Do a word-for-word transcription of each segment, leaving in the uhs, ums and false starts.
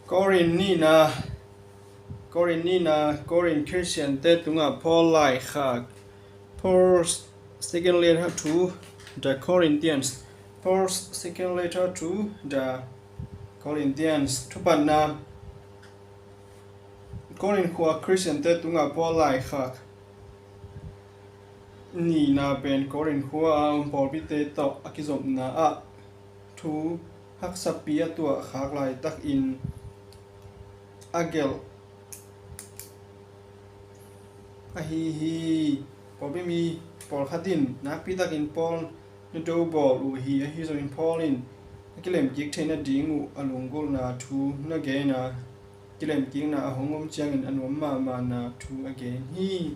Korin nihna, Korin nihna, Korin Khristiante tungah Paul laikhak. Paul's second letter to the Corinthians. Paul's second letter to the Corinthians. Thupatna, Korin khua Khristiante tungah Paul laikhak. Nihna pen Korin khua a om pawlpite tawh a kizopna ah thu haksapi a tuah khak laitakin a gelh ahi hi. Pawlpi mi pawlkhat in nakpitakin Paul na do bawl uh hi. Ahi zongin Paul in a kilemkik theih nading uh a lunggulhna thu na gen a, kilemkikna a hong om ciangin a nuam mahmahna thu a gen hi.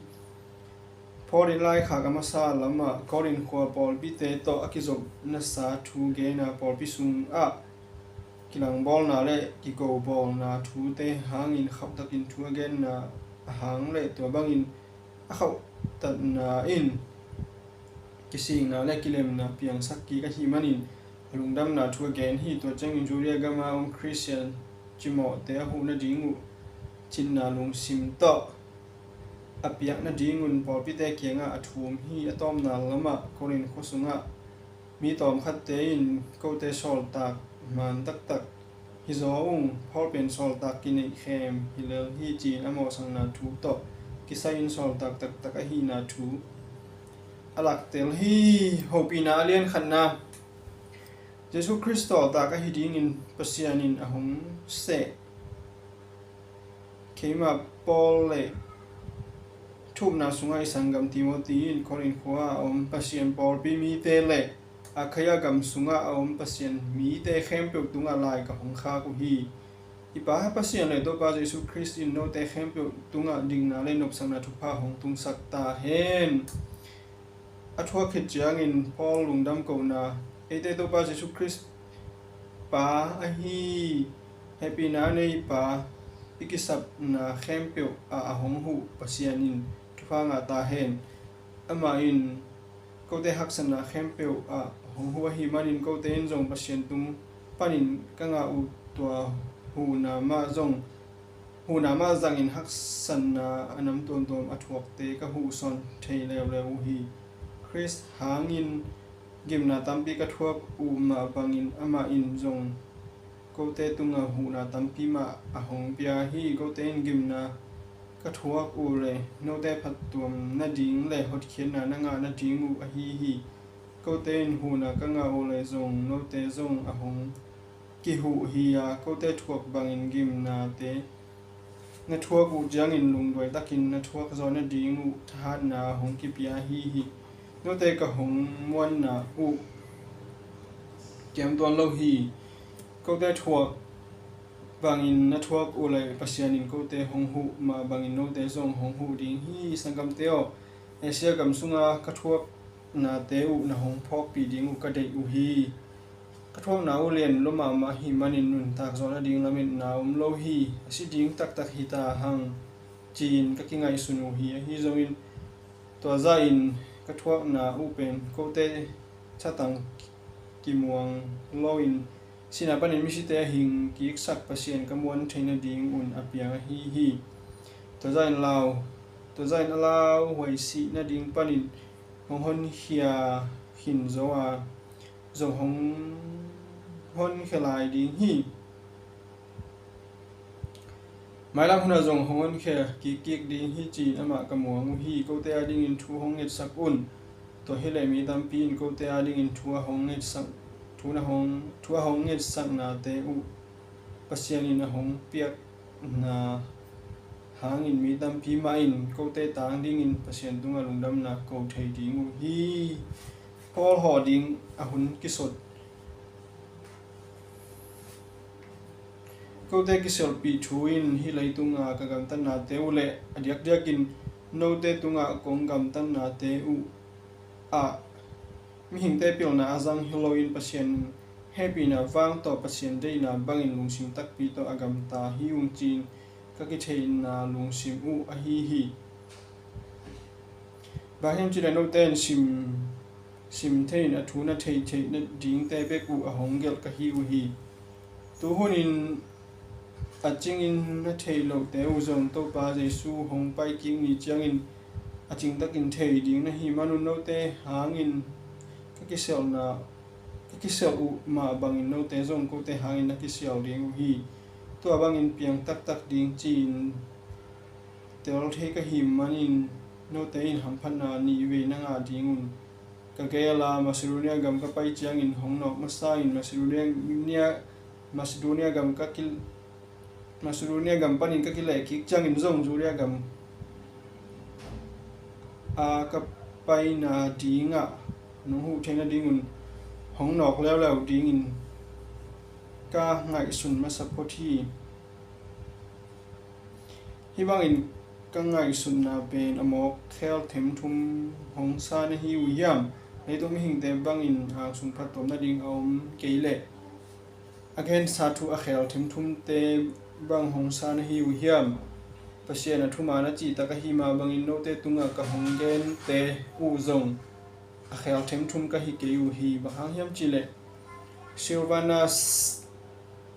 Paul in laikhak a masa lamah Korin khua pawlpite tawh a kizopnasa thu gen a, pawlpi sungah kilangbawlna le kigobawlna thute hangin khauhtakin thu a genna a hang le tua bangin a khauhtatna in kisikna le kilemna piangsak kik ahih manin a lungdamna thu a gen hi. Tua ciangin Judea gama om Khristian cimawhte a huh nading uh cinna lungsim tawh a piak nadingun pawlpite kiangah a thum hi. A tawpna lamah Korin khua sungah mi tawmkhatte in kote sawltak man taktak hi zaw ung. Paul pen sawltak kineihkhem hi lel hi ci-in a mawhsakna thu tawh kisai-in sawltak taktak ahihna thu a laktel hi. Hopihna a lian khatna, Jesu Khrist sawltak ahi dingin Pasian in a hong seh keima Paul le thumna sungah i sanggam Timothy in Korin khua a om Pasian pawlpi mite le Akhaia gam sungah a om Pasian mite khempeuh tungah lai ka hong khak uh hi. I Pa Pasian le Topa Jesu Khrist in note khempeuh tungah dikna le nopsakna thupha hong tungsak ta hen. A thuak khit ciangin Paul lungdam kohna, eite Topa Jesu Khrist Pa ahi, hehpihna a nei Pa, i kisapna khempeuh ah a hong huh Pasian in thupha ngah ta hen. Amah in kote haksatna khempeuh ah hong huh ahih manin kote in zong Pasian tung panin ka ngah uh tua huhna mah zong, huhna mah zangin haksatna a nam tuamtuam a thuakte ka huh sawn thei leuleu uh hi. Khrist hangin gimna tampi ka thuak uh mah bangin amah in zong kote tungah huhna tampi mah a hong pia hi. Kote in gimna ka thuak uh le note phattuam nading le hotkhiatna na ngah nading uh ahi hi. Kote in huhna ka ngah uh le zong note zong a hong kihuh hi a, kote thuak bangin gimnate na thuak uh ciangin lungduai takin na thuak zawh nading uh thahatna a hong kipia ahi hi. Note ka hong muanna uh kiam tuan lo hi. Kote thuak bangin na thuak uh le Pasian in kote hong huh mah bangin note zong hong huh ding hi. Sanggamte aw, Asia gam sunga ka thuaknate uh na hong phawkpih ding uh ka deih uh hi. Ka thuakna uh lian lo mahmah ahih manin nuntak zawh nading lametna om lo hi. A si ding taktak hi ta hang ci-in ka kingaihsun uh hi. Ahi zongin tua zahin ka thuakna uh pen kote thatang kimuang loin sihna panin misite a hing kiksak Pasian ka muan theih nadingun a piang ahi hi. Tua zahin lau, tua zahin a lauhuai sih nading panin hong honkhia khin zo a, zong hong honkhia lai ding hi. Mailam hunah zong hong honkhia kikkik ding hi ci-in amah ka muang uh hi. Kote adingin thu hong ngetsak un. Tua hileh mi tampi in kote adingin thu a hong ngetsak, thu na hong, thu a hong ngetsaknate uh Pasian in a hong piakna hangin mi tampi mah in kote tang dingin Pasian tungah lungdamna ko thei ding uh hi. Paul hawh ding a hun kisot. Kote kisialhpih thu in hih leitunga ka gamtatnate uh le a diakdiakin note tungah kong gamtatnate uh ah mihingte pilna a zang hi loin Pasian hehpihna vang tawh Pasian deihna bangin lungsim takpi tawh a gamta hi ung ci-in ka kitheihna lungsim uh ahi hi. Bang hiam cih leh note in sim, sim thei in a thu na thei theih nadingte bek uh a hong gelh ka hi uh hi. Tuhunin A cingin na theih lohte uh zong Topa Jesu hong pai kik ni ciangin a cingtakin thei ding na hih manun note hangin ka kisialna, ka kisial uh mah bangin note zong kote hangin na kisial ding uh hi. Tua bangin piang taktak ding ci-in tel thei ka hih manin note in hamphatna nihvei na ngah dingun ka gel a, Macedonia gam ka pai ciangin hong nawk masa in Macedonia, Macedonia gam ka ki, Macedonia gam panin ka kileh kik ciangin zong Judea gam a ka paina dingah nong huh theihna dingun hong nawk leuleu dingin ka ngaihsun masa phot hi. Hih bangin ka ngaihsutna pen a mawk khel themthum hong sa na hi uh hiam? Leitung mihingte bangin angsung phattuam nading a om kei leh a gensa thu a khel themthumte bang hong sa na hi uh hiam? Pasian a thuman a cihtak ahi mah bangin note tungah ka hong gente uh zong a khel themthum ka hi kei uh hi. Bang hang hiam cihleh Silvanus,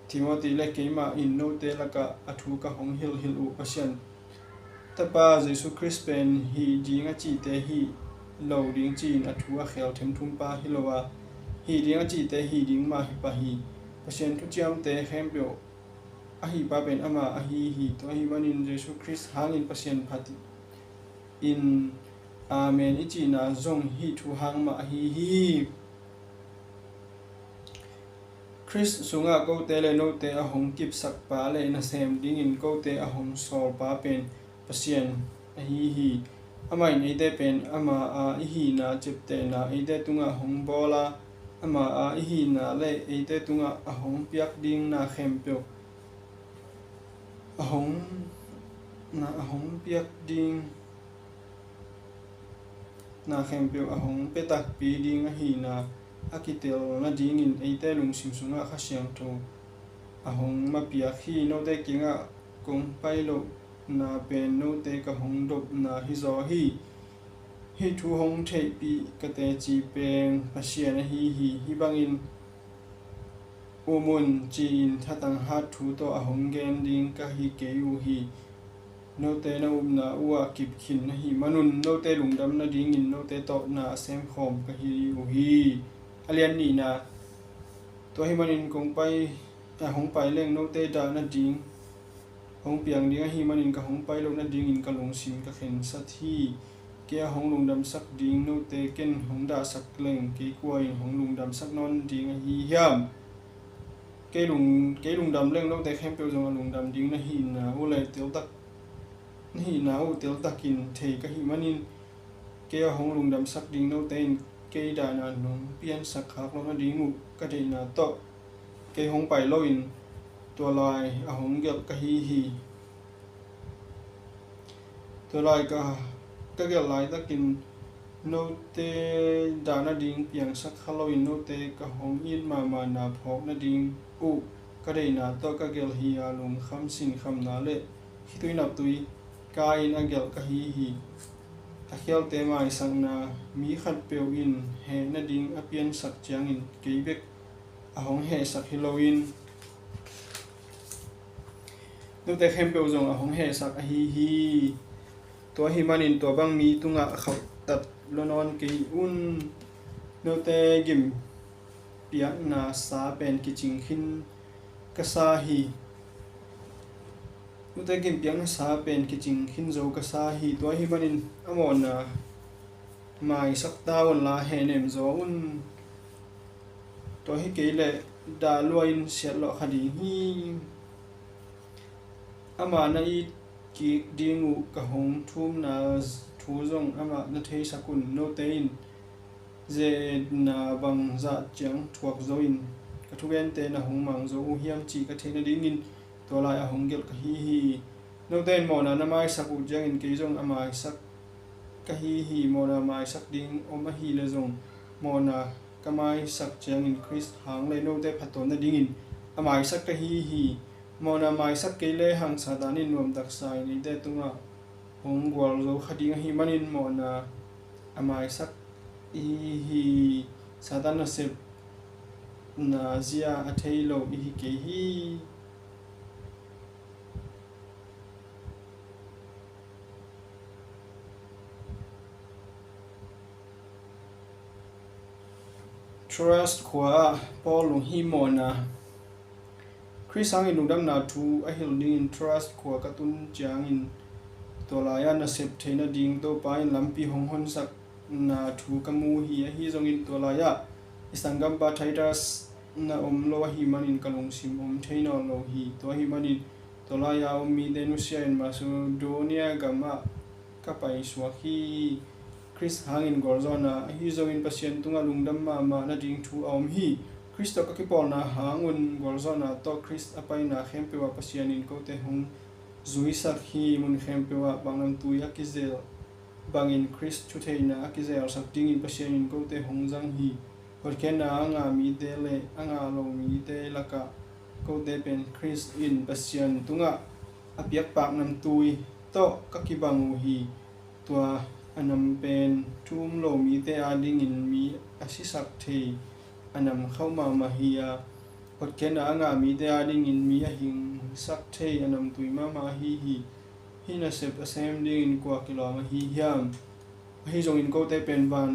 Timothy le keimah in note lakah a thu ka hong hilhhilh uh Pasian Tapa Jesu Khrist pen hih ding a cihte hih lo ding ci-in a thu a khel themthum pa hi lo a, hih ding a cihte hih ding mah hi pah hi. Pasian thuciamte khempeuh ahi pa pen amah ahi hi. Tua ahih manin Jesu Khrist hangin Pasian phat in Amen i cihna zong hih thu hang mah ahi hi. Khrist sungah kote le note a hong kipsak pa le nasem dingin kote a hong sawl pa pen Pasian ahi hi. Amah in eite pen ama a i hihna ciaptehna eite tungah hong bawl a, ama a i hihna le eite tungah a hong piak ding na khempeuh a hong, na a hong piak ding na khempeuh a hong pia takpi ding ahihna a kitel nadingin eite lungsim sungah Kha Siangtho a hong mapiak hi. Note kiangah kong pai lohna pen note ka hong dopna hi zaw hi. Hih thu hong theihpih ka teci pen Pasian ahi hi. Hih bangin um un ci-in thatang hat thu tawh a hong gen ding ka hi kei uh hi. Note na upna uh ah kip khin na hih manun note lungdam nadingin note tawh na a semkhawm ka hi uh hi. A lian nihna. Tua ahih manin kong pai, a hong pai leng note dah nading hong piang ding ahih manin ka hong pai loh nadingin ka lungsim ka khensat hi. Kei a hong lungdamsak ding note ken hong dahsak leng kei kua in hong lungdamsak nawn ding ahi hiam? Kei lung, kei lungdam leng note khempeuh zong a lungdam ding na hihna uh le teltak, na hihna uh teltakin thei ka hih manin kei a hong lungdamsak ding note in kei dahna nong piansak khak loh nading uh ka deihna tawh kei hong pai loin tua lai a hong gelh ka hi hi. Tua lai ka, ka gelh laitakin note dah nading piangsak kha loin note ka hong it mahmahna phawk nading uh ka deihna tawh ka gelh hi a, lungkham sinkhamna le khitui naptui ka-in a gelh ka hi hi. A khialte maisakna mi khatpeuh in heh nading a piansak ciangin kei bek a hong hehsak hi loin note khempeuh zong a hong hehsak ahi hi. Tua ahih manin tua bang mi tungah khauhtat lua nawn kei un. Note gim piakna sa pen kicing khin ka sa hi. Note gim piakna sa pen kicing khin zo ka sa hi. Tua ahih manin a mawhna maisak ta unla hehnem zaw un. Tua hi kei leh dah lua-in siatlawh kha ding hi. Amah na it kik ding uh ka hong thumna thu zong amah na theisak un. Note in ze-etna bangzah ciang thuak zo in ka thugente na hong mang zo uh hiam cih ka theih nadingin tua lai a hong gelh ka hi hi. Note in mawhna na maisak uh ciangin kei zong a maisak ka hi hi. Mawhna maisak ding om ahih leh zong mawhna ka maisak ciangin Khrist hang le note phattuam nadingin a maisak ka hi hi. Mawhna maisak kei lehang Satan in nuamtaksa in eite tungah hong gualzo kha ding ahih manin mawhna a maisak i hi hi. Satan nasepna zia a thei lo i hi kei hi. Troas khua ah Paul lunghimawhna. Khrist hangin lungdamna thu a hilh dingin Troas khua ka tun ciangin, tua lai-ah nasep theih nading Topa in lampi hong honsakna thu ka mu hi. Ahi zongin tua lai-ah i sanggampa Titus na om lo ahih manin ka lungsim om thei nawn lo hi. Tua ahih manin tua lai-a om mite nusia-in Macedonia gamah ka paisuak hi. Khrist hangin gualzawhna. Ahi zongin Pasian tungah lungdam mahmah nading thu a om hi. Khrist tawh ka kipawlna hangun gualzawhna tawh Khrist a paina khempeuh ah Pasian in kote hong zuisak hi. Mun khempeuh ah paknamtui a kizel bangin Khrist thutheihna a kizelsak dingin Pasian in kote hong zang hi. Hotkhiatna a ngah mite le a ngah lo mite lakah kote pen Khrist in Pasian tungah a piak paknamtui tawh ka kibang uh hi. Tua a nam pen thu um lo mite adingin mi a sisak thei a nam khauh mahmah hi a, hotkhiatna a ngah mite adingin mi a hingsak thei a namtui mahmah ahi hi. Hih nasep a sem dingin kua kilawm ahi hiam? Ahi zongin kote pen van,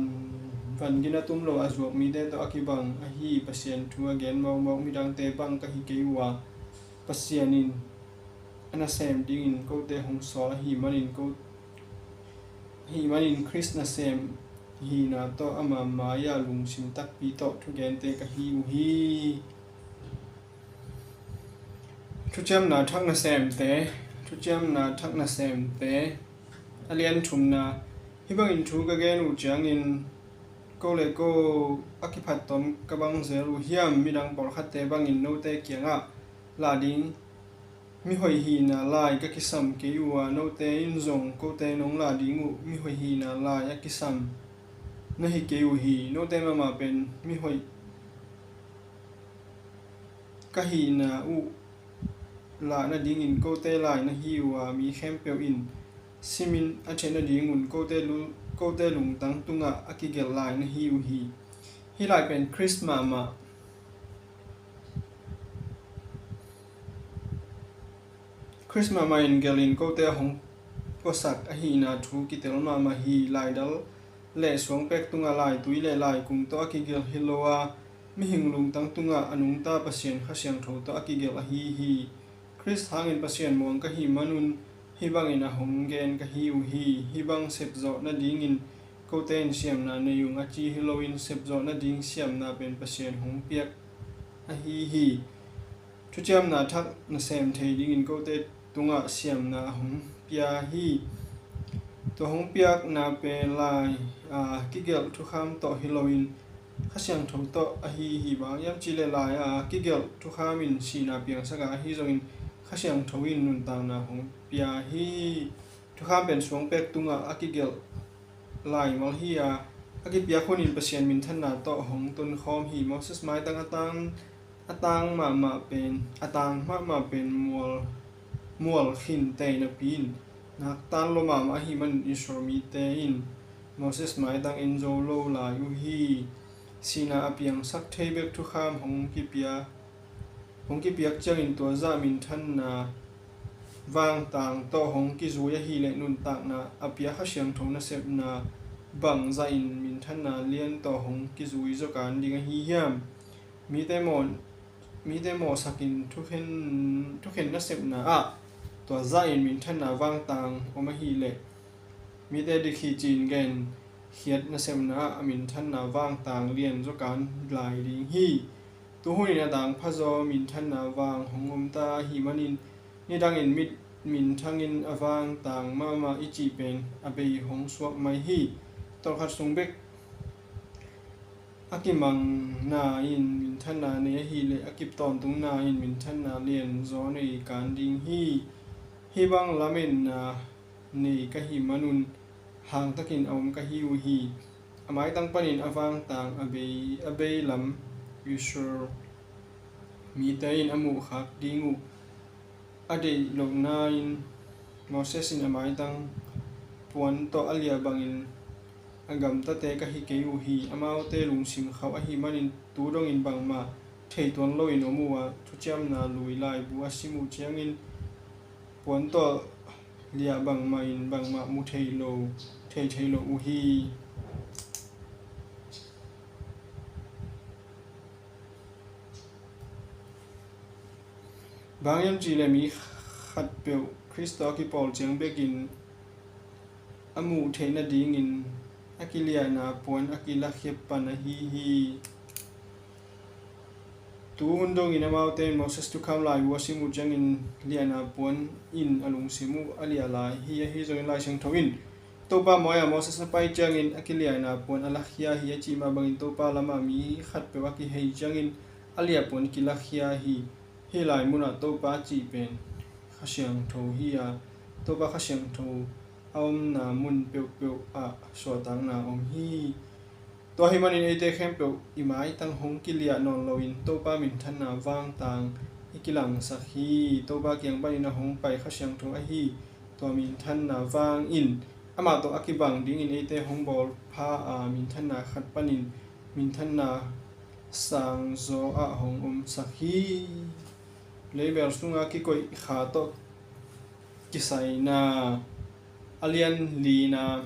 van gina tum lo a zuak mite tawh a kibang ahi Pasian thu a gen mawkmawk midangte bang ka hi kei uh a, Pasian in a nasem dingin kote hong sawl ahih manin ko, ahih manin Khrist nasem hihna tawh ama mai-ah lungsim takpi tawh thugente ka hi uh hi. Thuciamna thak nasemte, thuciamna thak nasemte, a lian thumna. Hih bangin thu ka gen uh ciangin ko le ko a kiphattom ka bang zel uh hiam? Midang pawlkhatte bangin note kiangah lah ding mihoih hihna lai ka kisam kei uh a, note in zong kote nong lah ding uh mihoih hihna lai a kisam na hi kei uh hi. Note mahmah pen mihoih ka hihna uh lah nadingin kote lai na hi uh a, mi khempeuh in simin a theih nadingun kote lu-, kote lungtang tungah a kigelh lai na hi uh hi. Hih lai pen Khrist mahmah, Khrist mahmah in gelhin kote a hong puasak ahihna thu kitel mahmah hi. Laidal le suangpek tungah laitui le laikung tawh a kigelh hi lo a, mihing lungtang tungah a nungta Pasian Kha Siangtho tawh a kigelh ahi hi. Khrist hangin Pasian muang ka hih manun hih bangin a hong gen ka hi uh hi. Hih bang sepzawh nadingin kote in siamna nei ung a ci hi loin, sepzawh nading siamna pen Pasian hong piak ahi hi. Thuciamna thak nasem thei dingin kote tungah siamna a hong pia hi. Tua hong piakna pen lai a kigelh thukham tawh hi loin Kha Siangtho tawh ahi hi. Bang hiam cih leh lai a kigelh thukham in sihna piangsak a, ahi zongin Kha Siangtho in nuntakna hong pia hi. Thukham pen suangpek tungah a kigelh laimal hi a, a kipiak hunin Pasian minthanna tawh hong tonkhawm hi. Moses maitang a tang, a tang mahmah pen, a tang mahmah pen mual, mual khinte napi in naktan lua mahmah ahih manin Israel mite in Moses maitang en zo lo lai uh hi. Sihna a piangsak thei bek thukham hong kipia, hong kipiak ciangin tua zah minthanna vangtang tawh hong kizui ahih leh nuntakna a pia Kha Siangtho nasepna bangzahin minthanna lian tawh hong kizui zawkan ding ahi hiam? Mite mawh, mite mawhsakin thukhen, thukhen nasepna ah tua zahin minthanna vangtang om ahih leh mite dik hi ci-in gen khiat nasepna ah a minthanna vangtang lian zawkan lai ding hi. Tuhunin a tangphazaw minthanna vang hong omta ahih manin nidangin mit minthangin a vangtang mahmah i cih pen a bei hong suak mai hi. Tawlkhat sung bek a kimangna in minthanna nei ahih leh a kip tawntungna in minthanna lianzaw nei kan ding hi. Hih bang lametna nei ka hih manun hangtakin a om ka hi uh hi. A maitang panin a vangtang a bei, a bei lam Israel mite in a muhkhak ding uh a deih lohna in Moses in a maitang puan tawh a liah bangin a gamtate ka hi kei uh hi. Amaute lungsim khauh ahih manin tu dongin bangmah thei tuan loin om uh a, thuciamna lui laibu a sim uh ciangin puan tawh liah bangmah in bangmah mu thei lo, thei thei lo uh hi. Bang hiam cih leh mi khatpeuh Khrist tawh a kipawl ciang bekin a muh theih nadingin a kiliahna puan a kilakhia pan ahi hi. Tu hun dongin amaute in Moses thukham lai uh a sim uh ciangin liahna puan in a lungsim uh a liah lai hi. Ahi zongin Lai Siangtho in Topa mawi-ah Moses a pai ciangin a kiliahna puan a lakhia hi a cih mah bangin Topa lamah mi khatpeuh a kihei ciangin a liah puan kilakhia hi. Hih lai munah Topa cih pen Kha Siangtho hi a, Topa Kha Siangtho a omna mun peuhpeuh ah suahtakna om hi. Tua ahih manin eite khempeuh i maitang hong kiliah nawn loin Topa minthanna vangtang i kilangsak hi. Topa kiang panin a hong pai Kha Siangtho ahi tua minthanna vangin amah tawh a kibang dingin eite hong bawl pha a, minthanna khat panin minthanna sangzaw ah hong omsak hi. Leibel sunga kikoih kha tawh kisaina a lian lina.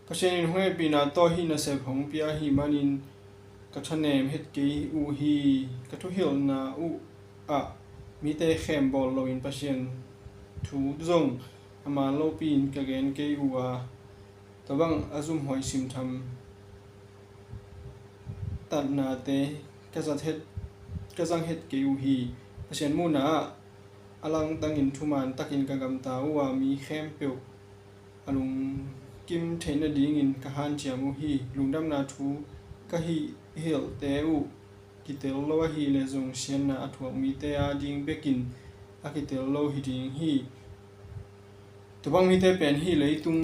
Pasian in hong hehpihna tawh hih nasep hong pia ahih manin ka thanem het kei uh hi. Ka thuhilhna uh ah mite khem bawl loin Pasian thu zong a man lopi-in ka gen kei uh a, tua bang a zumhuai simtham tatnate ka zat het, ka zang het kei uh hi. Pasian muhna ah a langtangin thuman takin ka gamta uh a, mi khempeuh a lungkim theih nadingin ka hanciam uh hi. Lungdamna thu ka hih hilhte uh kitel lo ahih leh zong siatna a thuak mite ading bekin a kitel lo hi ding hi. Tua bang mite pen hih leitung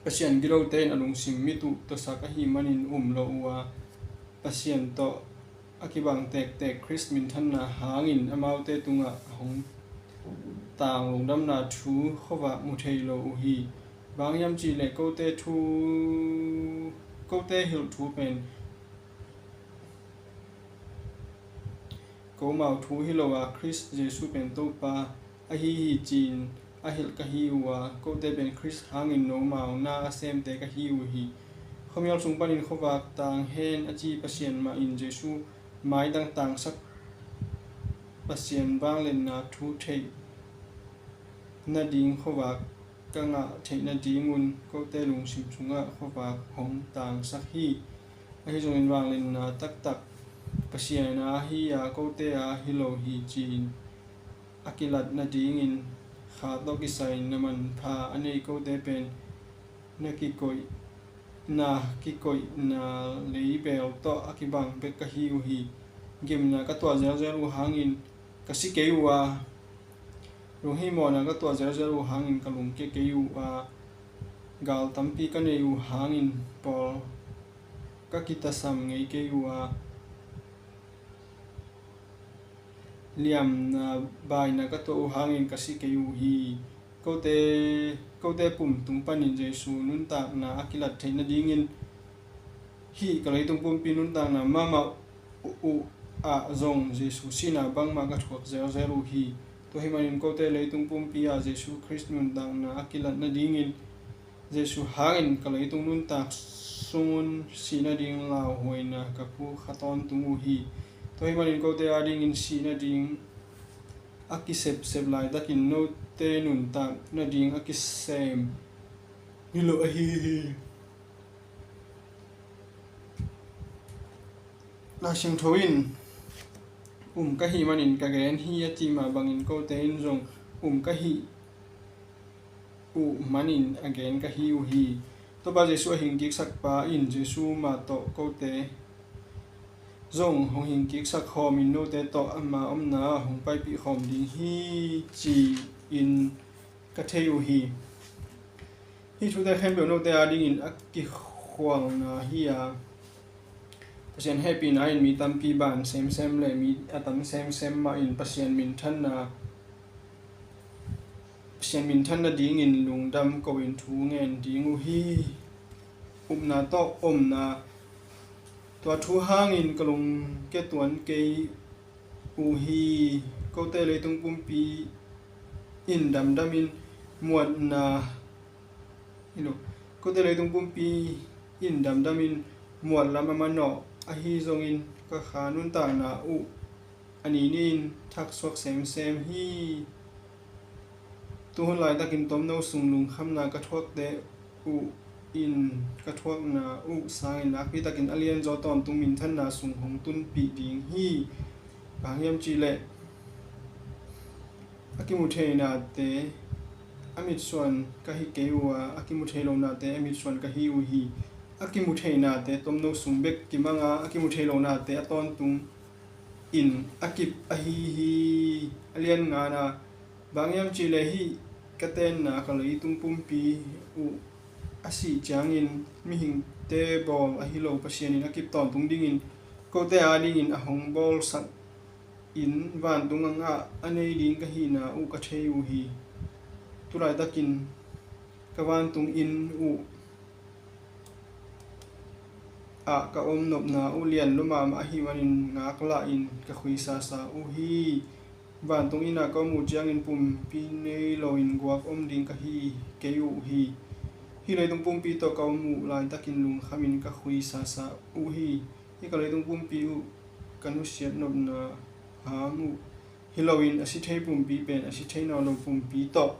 Pasian gilote in a lungsim mit uh tuasak ahih manin um lo uh a, Pasian tawh a kibang tektek Khrist minthanna hangin amaute tungah a hong tang lungdamna thu khuavak mu thei lo uh hi. Bang hiam cih leh kote thu, kote hilh thu pen komau thu hi lo a, Khrist Jesuh pen Topa ahi hi ci-in a hilh ka hi uh a, kote pen Khrist hangin nomau na a semte ka hi uh hi. Khuamial sung panin khuavak tang hen a ci Pasian mah in Jesuh maitang tangsak Pasian vangliatna thu theih nading khuavak ka ngah theih nadingun kote lungsim sungah khuavak hong tangsak hi. Ahi zongin vangliatna taktak Pasian a hi a, kote a hi lo hi ci-in a kilat nadingin kha tawh kisai na manpha a nei kote pen na kikoihna, kikoihna leibel tawh a kibang bek ka hi uh hi. Gimna ka tuah zelzel uh hangin ka si kei uh a, lunghihmawhna ka tuah zelzel uh hangin ka lungkia kei uh a, gal tampi ka nei uh hangin pawl ka kitasam ngei kei uh a, liamna baina ka tuah uh hangin ka si kei uh hi. Kote, kote pum tung panin Jesuh nuntakna a kilat theih nadingin hih ka leitung pumpi nuntakna mahmah uh ah zong Jesuh sihna bangmah ka thuak zelzel uh hi. Tua hih manin kote leitung pumpi ah Jesuh Khrist nuntakna a kilat nadingin Jesuh hangin ka leitung nuntak sungun sih nading lauhuaina ka pukha tawntung uh hi. Tua hih manin kote adingin sih nading a kisepsep laitakin note nuntak nading a kisem hi lo ahi hi. Lai Siangtho in um ka hih manin ka gen hi a cih mah bangin kote in zong um ka hih uh manin a gen ka hi uh hi. Topa Jesuh a hingkiksak pa in Jesuh mah tawh kote zong hong hingkiksak khawmin note tawh ama omna ah hong paipih khawm ding hi ci-in ka thei uh hi. Hih thute khempeuh note adingin a kikhualna hi a, Pasian hehpihna in mi tampi ban semsem le mi a tam semsem mah in Pasian minthanna, Pasian minthan nadingin lungdam ko-in thu ngen ding uh hi. Upna tawh omna, tua thu hangin ka lungkia tuan kei uh hi. Kote leitung pumpi in damdamin muatna, kote leitung pumpi in damdamin muatlam a manawh ahi zongin ka kha nuntakna uh a ni ni-in thaksuak semsem hi. Tuhun laitakin tomno sung lungkhamna ka thuakte uh in ka thuakna uh sangin nakpitakin a lianzaw tawntung minthanna sung hong tunpih ding hi. Bang hiam cihleh a kimutheinate a mitsuan ka hi kei uh a, a kimuthei lonate a mitsuan ka hi uh hi. A kimutheinate tomno sung bek kimanga a kimuthei lonate a tawntung in a kip ahi hi. A lian ngana, bang hiam cihleh hih ka tenna ka leitung pumpi uh a sih ciangin mihingte bawl ahi lo Pasian in a kip tawntung dingin kote a dingin a hong bawlsak in vantung angah a nei ding ka hihna uh ka thei uh hi. Tulaitakin ka vantung inn uh ah ka om nopna uh lian lua mahmah ahih manin ngaklah in ka khuisasa uh hi. Vantung inn ah ka om uh ciangin pumpi nei loin guak om ding ka hi kei uh hi. Hih leitung pumpi tawh ka om uh laitakin lungkhamin ka khuisasa uh hi. Hih ka leitung pumpi uh ka nusiat nopna hang uh hi loin a si thei pumpi pen a si thei nawn lo pumpi tawh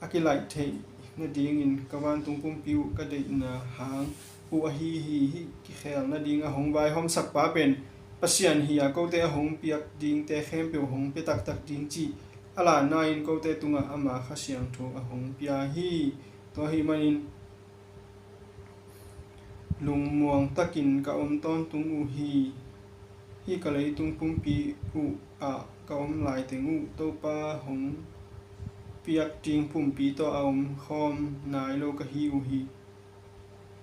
a kilaih theih nadingin ka vantung pumpi uh ka deihna hang uh ahi hi. Hih kikhel nading a hong vaihawmsakpa pen Pasian hi a, kote a hong piak dingte khempeuh hong pia taktak ding cih a lanna in kote tungah ama Kha Siangtho a hong pia hi. Tua ahih manin lungmuang takin ka om tawntung uh hi. Hih ka leitung pumpi uh ah ka om laiteng uh Topa hong piak ding pumpi tawh a om khawm nai lo ka hi uh hi.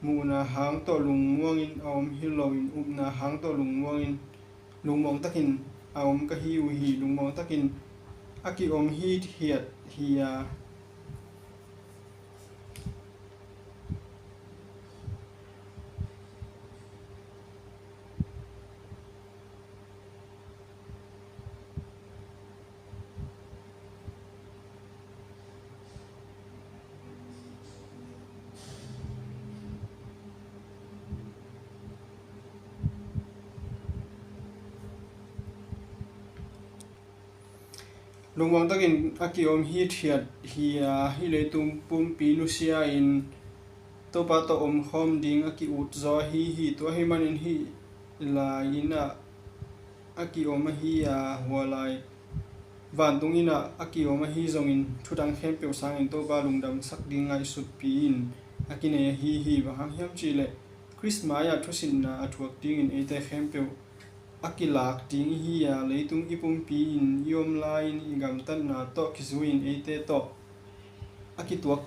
Muhna hang tawh lungmuangin a om hi loin upna hang tawh lungmuangin lungmuang takin a om ka hi uh hi. Lungmuang takin a ki-om hithiat hi a, lungmuang takin a ki-om hithiat hi a, hih leitung pumpi nusia in Topa tawh omkhawm ding a ki-ut zaw ahi hi. Tua ahih manin hih lai inn ah a ki-om ahi a, hua lai vantung inn ah a ki-om ahi zongin thudang khempeuh sangin Topa lungdamsak ding ngaihsutpi-in a kinei ahi hi. Bang hang hiam cihleh Khrist mai-ah thusitna a thuak dingin eite khempeuh a kilak ding ihi a, leitung i pumpi-in i om lai-in i gamtatna tawh kizui-in eite tawh a kituak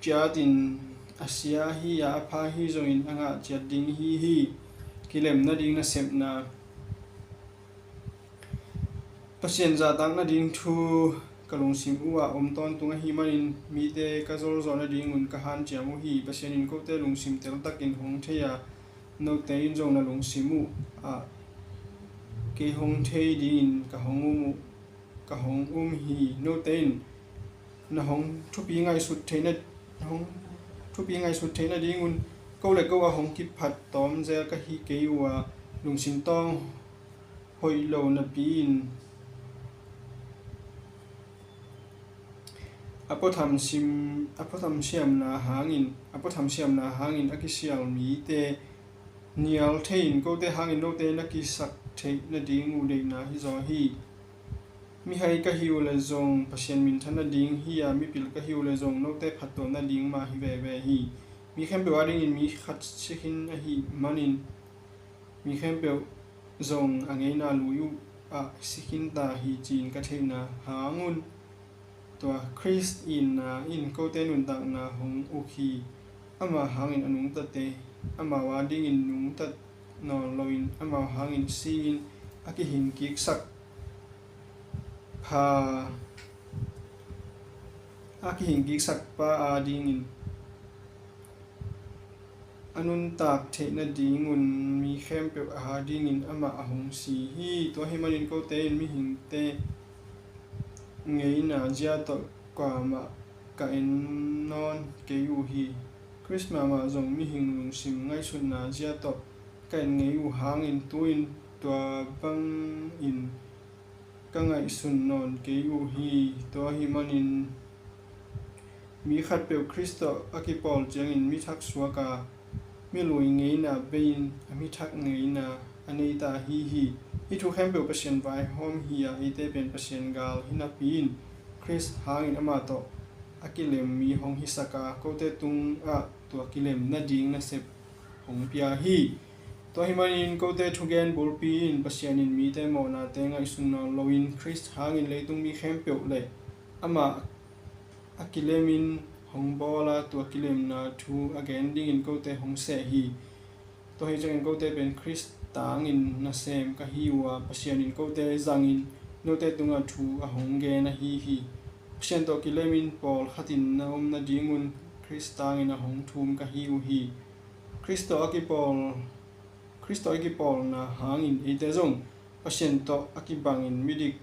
ciatin a sia ahi a, a pha ahi zongin a ngah ciat ding ihi hi. Kilem nading nasepna. Pasian zahtak nading thu ka lungsim uh ah om tawntung ahih manin mite ka zolzawh nadingun ka hanciam uh hi. Pasian in kote lungsim teltakin hong thei a, note in zong na lungsim uh ah kei hong thei dingin ka hong um uh, ka hong um hi. Note in na hong thupi ngaihsut theihna, na hong thupi ngaihsut theih nadingun ko le ko a hong kiphat tawm zel ka hi kei uh a, lungsim tawng hoih lo napi-in a puatham sim, a puatham siamna hangin, a puatham siamna hangin a kisial mite nial thei-in kote hangin note na kisak theih nading uh deihna hi zaw hi. Mihai ka hi uh leh zong Pasian minthan nading hi a, mipil ka hi uh leh zong note phattuam nading mah hi veve hi. Mi khempeuh adingin mi khat si khin ahih manin mi khempeuh zong a ngeina lui uh ah si khin ta hi ci-in ka theihna hangun tua Khrist itna in kote nuntakna hong uk hi. Ama hangin a nungtate amau adingin nungtat nawn loin amau hangin si-in a kihing kiksak pha, a kihing kiksak pa adingin a nuntak theih nadingun mi khempeuh adingin amah a hong si hi. Tua ahih manin kote in mihingte ngeina zia tawh kuamah ka en nawn kei uh hi. Khrist mahmah zong mihing lungsim ngaihsutna zia tawh ka en ngei uh hangin tu-in tua bangin ka ngaihsun nawn kei uh hi. Tua ahih manin mi khatpeuh Khrist tawh a kipawl ciangin mi thaksuak a, mi lui ngeina bei-in a mi thak ngeina a nei ta ahi hi. Hih thu khempeuh Pasian vaihawm hi a, eite pen Pasian gal hi napi-in Khrist hangin amah tawh a kilem mi hong hisak a, kote tungah tua kilem nading nasep hong pia hi. Tua ahih manin kote thugen bulpi in Pasian in mite mawhnate ngaihsun nawn loin Khrist hangin leitung mi khempeuh le amah a kilemin hong bawl a, tua kilemna thu a gen dingin kote hong seh hi. Tua hi ciangin kote pen Khrist tangin nasem ka hi uh a, Pasian in kote zangin note tungah thu a hong gen ahi hi. Pasian tawh kilemin pawlkhatin na om nadingun Khrist tangin a hong thum ka hi uh hi. Khrist tawh a kipawl, Khrist tawh a kipawlna hangin eite zong Pasian tawh a kibangin midik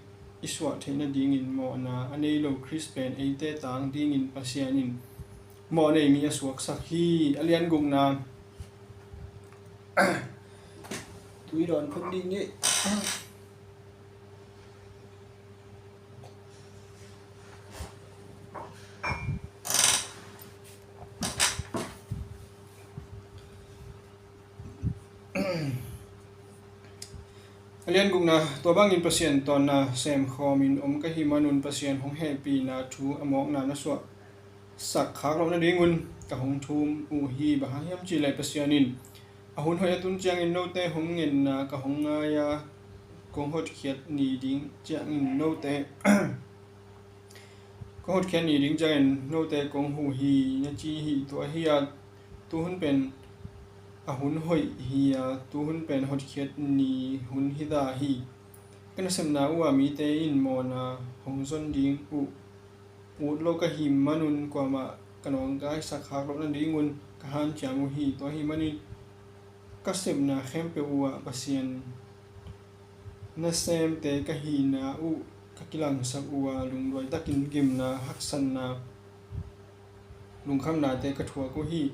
i suah theih nadingin mawhna a nei lo Khrist pen eite tang dingin Pasian in mawh nei mi a suaksak hi. A lian gukna, tui dawn phot ding hi. A lian gukna, tua bangin Pasian tawh na semkhawmin om ka hih manun Pasian hong hehpihna thu a mawkna na suahsak khak loh nadingun ka hong thum uh hi. Bang hang hiam cihleh Pasian in a hun hoih a tun ciangin note hong ngetna ka hong ngai a, kong hotkhiat ni ding ciangin note kong hotkhiat ni ding ciangin note kong huh hi na ci hi. Tua hi a, tuhun pen a hun hoih hi a, tuhun pen hotkhiat ni hun hi ta hi. Ka nasepna uh a mite in mawhna hong zon ding uh ut lo ka hih manun kuamah ka nawngkaisak khak loh nadingun ka hanciam uh hi. Tua ahih manin ka sepna khempeuh uh ah Pasian nasemte ka hihna uh ka kilangsak uh a, lungduai takin gimna, haksatna, lungkhamnate ka thuak uh hi.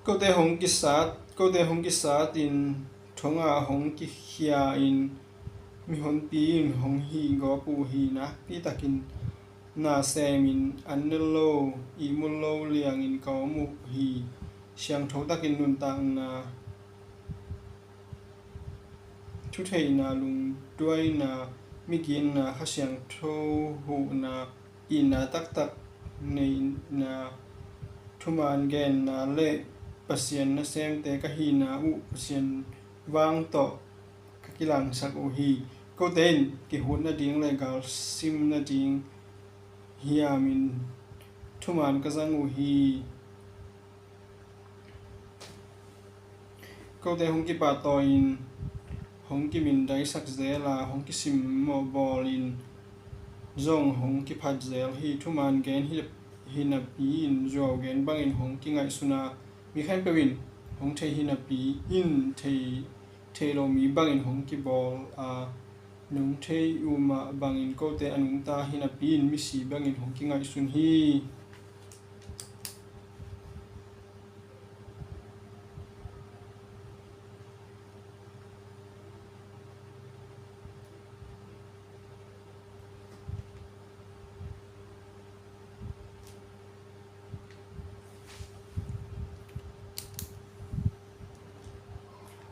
Kote hong kisat, kote hong kisatin thonga hong kikhia-in mihonpi in hong hihgawp uh hi. Nakpi takin na semin an ne lo, ihmut lo liangin ka om uh hi. Siangtho takin nuntakna, thutheihna, lungduaina, miginna, Kha Siangtho huhna, itna taktak neihna, thuman genna le Pasian nasemte ka hihna uh Pasian vang tawh ka kilangsak uh hi. Kote in kihut nading le galsim nading hiamin thuman ka zang uh hi. Kote hong kipahtawi-in hong kimindaisak zel a, hong kisimmawh bawlin zong hong kiphat zel hi. Thuman gen hi, hi napi-in zuau gen bangin hong kingaihsun a, mi khempeuh in hong thei hi napi-in thei, thei lo mi bangin hong kibawl a, nungthei uh mah bangin kote a nungta hi napi-in misi bangin hong kingaihsun hi.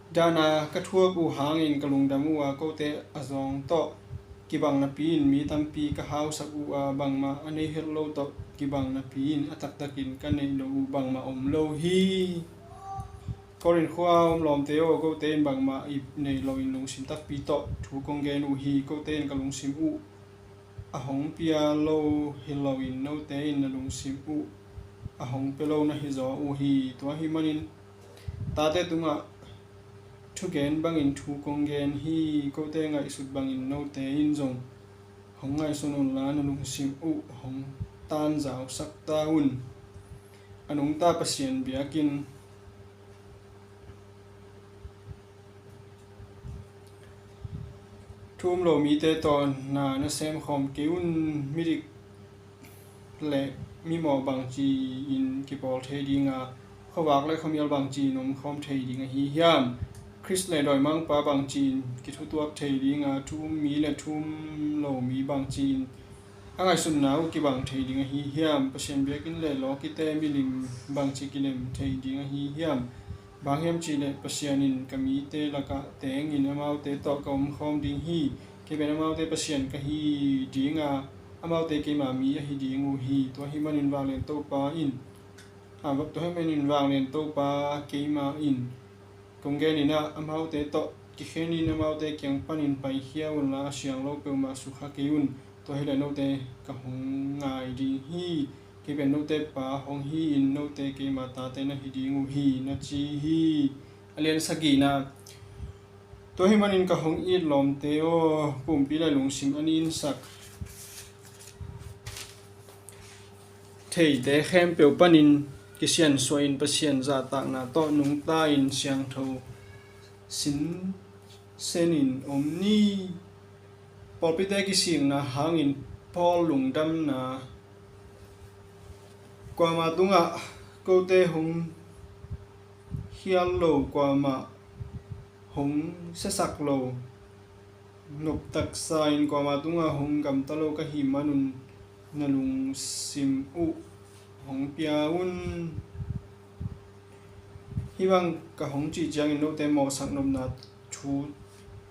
Dana ka thuak uh hangin ka lungdam uh a, kote a zawng tawh kibang napi-in mi tampi ka hausak uh a, bangmah a nei het lo tawh kibang napi-in a taktakin ka neih loh uh bangmah om lo hi. Korin khua-a om lawmte aw, kote in bangmah ip nei loin lungsim takpi tawh thu kong gen uh hi. Kote in ka lungsim uh a hong pia lo hi loin note in na lungsim uh a hong pia lo na hizaw uh hi. Tua ahih manin tate tungah thugen bangin thu kong gen hi. Kote ngaihsut bangin note in zong hong ngaihsun unla, na lungsim uh hong tanzausak ta un. A nungta Pasian biakinn thu um lo mite tawh na na semkhawm kei un. Midik le mimawh bangci-in kipawl thei ding a, khuavak le khuamial bangci-in omkhawm thei ding ahi hiam? Khrist le dawimangpa bangci-in kithutuak thei ding a, thu um mi le thu um lo mi bangci-in a ngaihsutna uh kibang thei ding ahi hiam? Pasian biakinn le lawkite milim bangci kilem thei ding ahi hiam? Bang hiam cihleh Pasian in ka mite lakah tengin amaute tawh ka omkhawm ding hi. Kei pen amaute Pasian ka hi ding a, amaute keima mi ahi ding uh hi. Tua ahih manin vanglian Topa in, a, tua ahih manin vanglian Topa keima in kong genin ah, amaute tawh kikhenin amaute kiang panin paikhia unla, a siang lo peuhmah sukha kei un. Tua hileh note ka hong ngai ding hi. Kei pen note pa hong hi-in note keima tate na hi ding uh hi, na ci hi. A lian sagihna. Tua ahih manin ka hong it lawmte aw, pumpi le lungsim a ninsak theite khempeuh panin kisiansuah in Pasian zahtakna tawh nungta in siangtho sinsenin om ni. Pawlpite kisikna hangin Paul lungdamna. Kuama tungah kote hong khial lo, kuamah hong siasak lo, noptaksa in kuama tungah hong gamta lo ka hih manun na lungsim uh hong pia un. Hih bang ka hong cih ciangin note mawhsak nopna thu,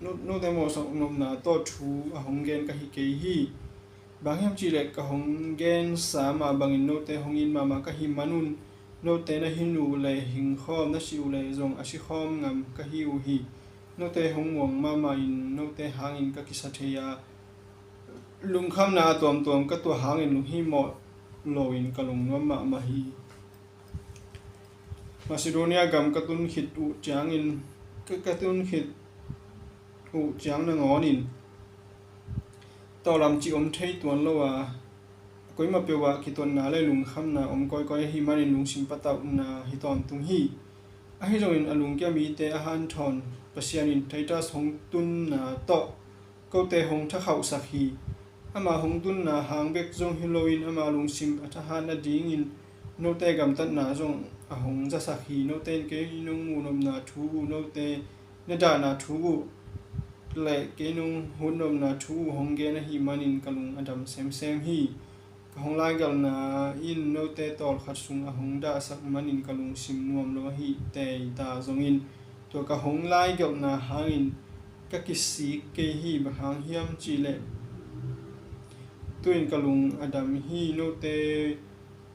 no-, note mawhsak nopna tawh thu a hong gen ka hi kei hi. Bang hiam cihleh ka hong gensa mah bangin note hong it mahmah ka hih manun, note na hin uh leh hing khawm, na si uh leh zong a si khawm ngam ka hi uh hi. Note hong muang mahmah in note hangin ka kisa thei a, lungkhamna a tuamtuam ka tuah hangin lunghimawh loin ka lungnuam mahmah hi. Macedonia gam ka tun khit uh ciangin, ka, ka tun khit uh ciang nangawnin tawlam cih om thei tuan lo a, a koima peuh ah kituatna le lungkhamna om kawikawi ahih manin lungsim patauhna hi tawntung hi. Ahi zongin a lungkia mite a hanthawn Pasian in Titus hong tunna tawh kote hong thakhauhsak hi. Ama hong tunna hang bek zong hi loin ama lungsim a thahat nadingin note gamtatna zong a hong zasak hi. Note in kei nong muh nopna thu uh, note na dahna thu uh le kei nong hut nopna thu uh hong gen ahih manin ka lung a dam semsem hi. Ka hong laigelhna in note tawlkhat sung a hong dahsak manin ka lungsim nuam lo ahi tei ta zongin, tua ka hong laigelhna hangin ka kisik kei hi. Bang hang hiam cihleh tu-in ka lung a dam hi. Note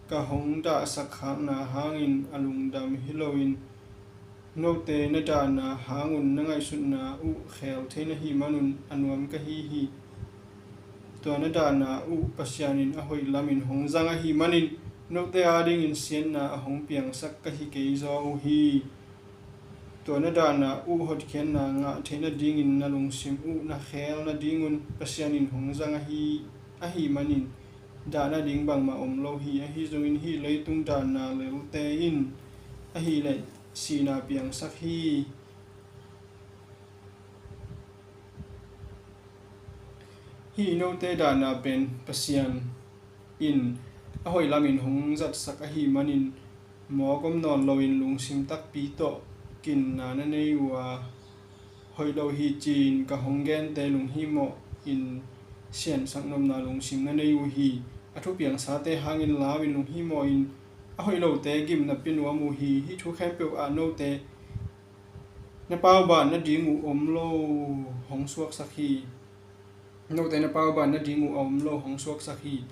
ka hong dahsak khakna hangin a lungdam hi loin, note na dahna hangun na ngaihsutna uh khel thei na hih manun a nuam ka hi hi. Tua na dahna uh Pasian in a hoih lamin hong zang ahih manin, note adingin siatna a hong piangsak ka hi kei zaw uh hi. Tua na dahna uh hotkhiatna ngah theih nadingin na lungsim uh na khel nadingun Pasian in hong zang ahi, ahih manin dah nading bangmah om lo hi. Ahi zongin hih leitung dahna lelte in ahih leh sihna piangsak hi. Hih note dahna pen Pasian in a hoih lamin hong zatsak ahih manin, mawk om nawn loin lungsim takpi tawh kinna na nei uh a, hoih lo hi ci-in ka hong gente lunghimawh in siansak nopna lungsim na nei uh hi. A thupiangsate hangin lau-in lunghimawh in a hoih lote gimna pia nuam uh hi. Hih thu khempeuh ah note na pauban nading uh om lo hong suaksak hi. Note na pauban nading uh a om lo hong suaksak hi.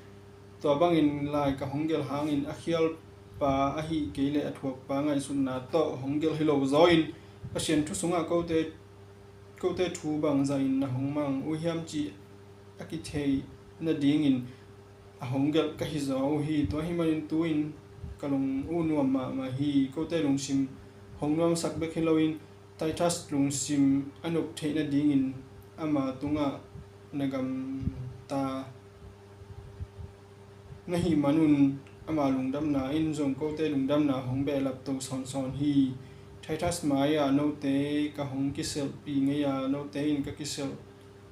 Tua bangin lai ka hong gelh hangin a khialpa ahih kei leh a thuakpa ngaihsutna tawh hong gelh hi lo zawin, Pasian thu sungah kote, kote thu bangzahin na hong mang uh hiam cih a kitheih nadingin a hong gelh ka hi zaw uh hi. Tua ahih manin tu-in ka lung uh nuam mahmah hi. Kote lungsim hong nuamsak bek hi loin, Titus lungsim a nop theih nadingin ama tungah na gamta na hih manun, ama lungdamna in zong kote lungdamna hong behlap to sawnsawn hi. Titus mai-ah note ka hong kiselhpih ngei a, note in ka kiselh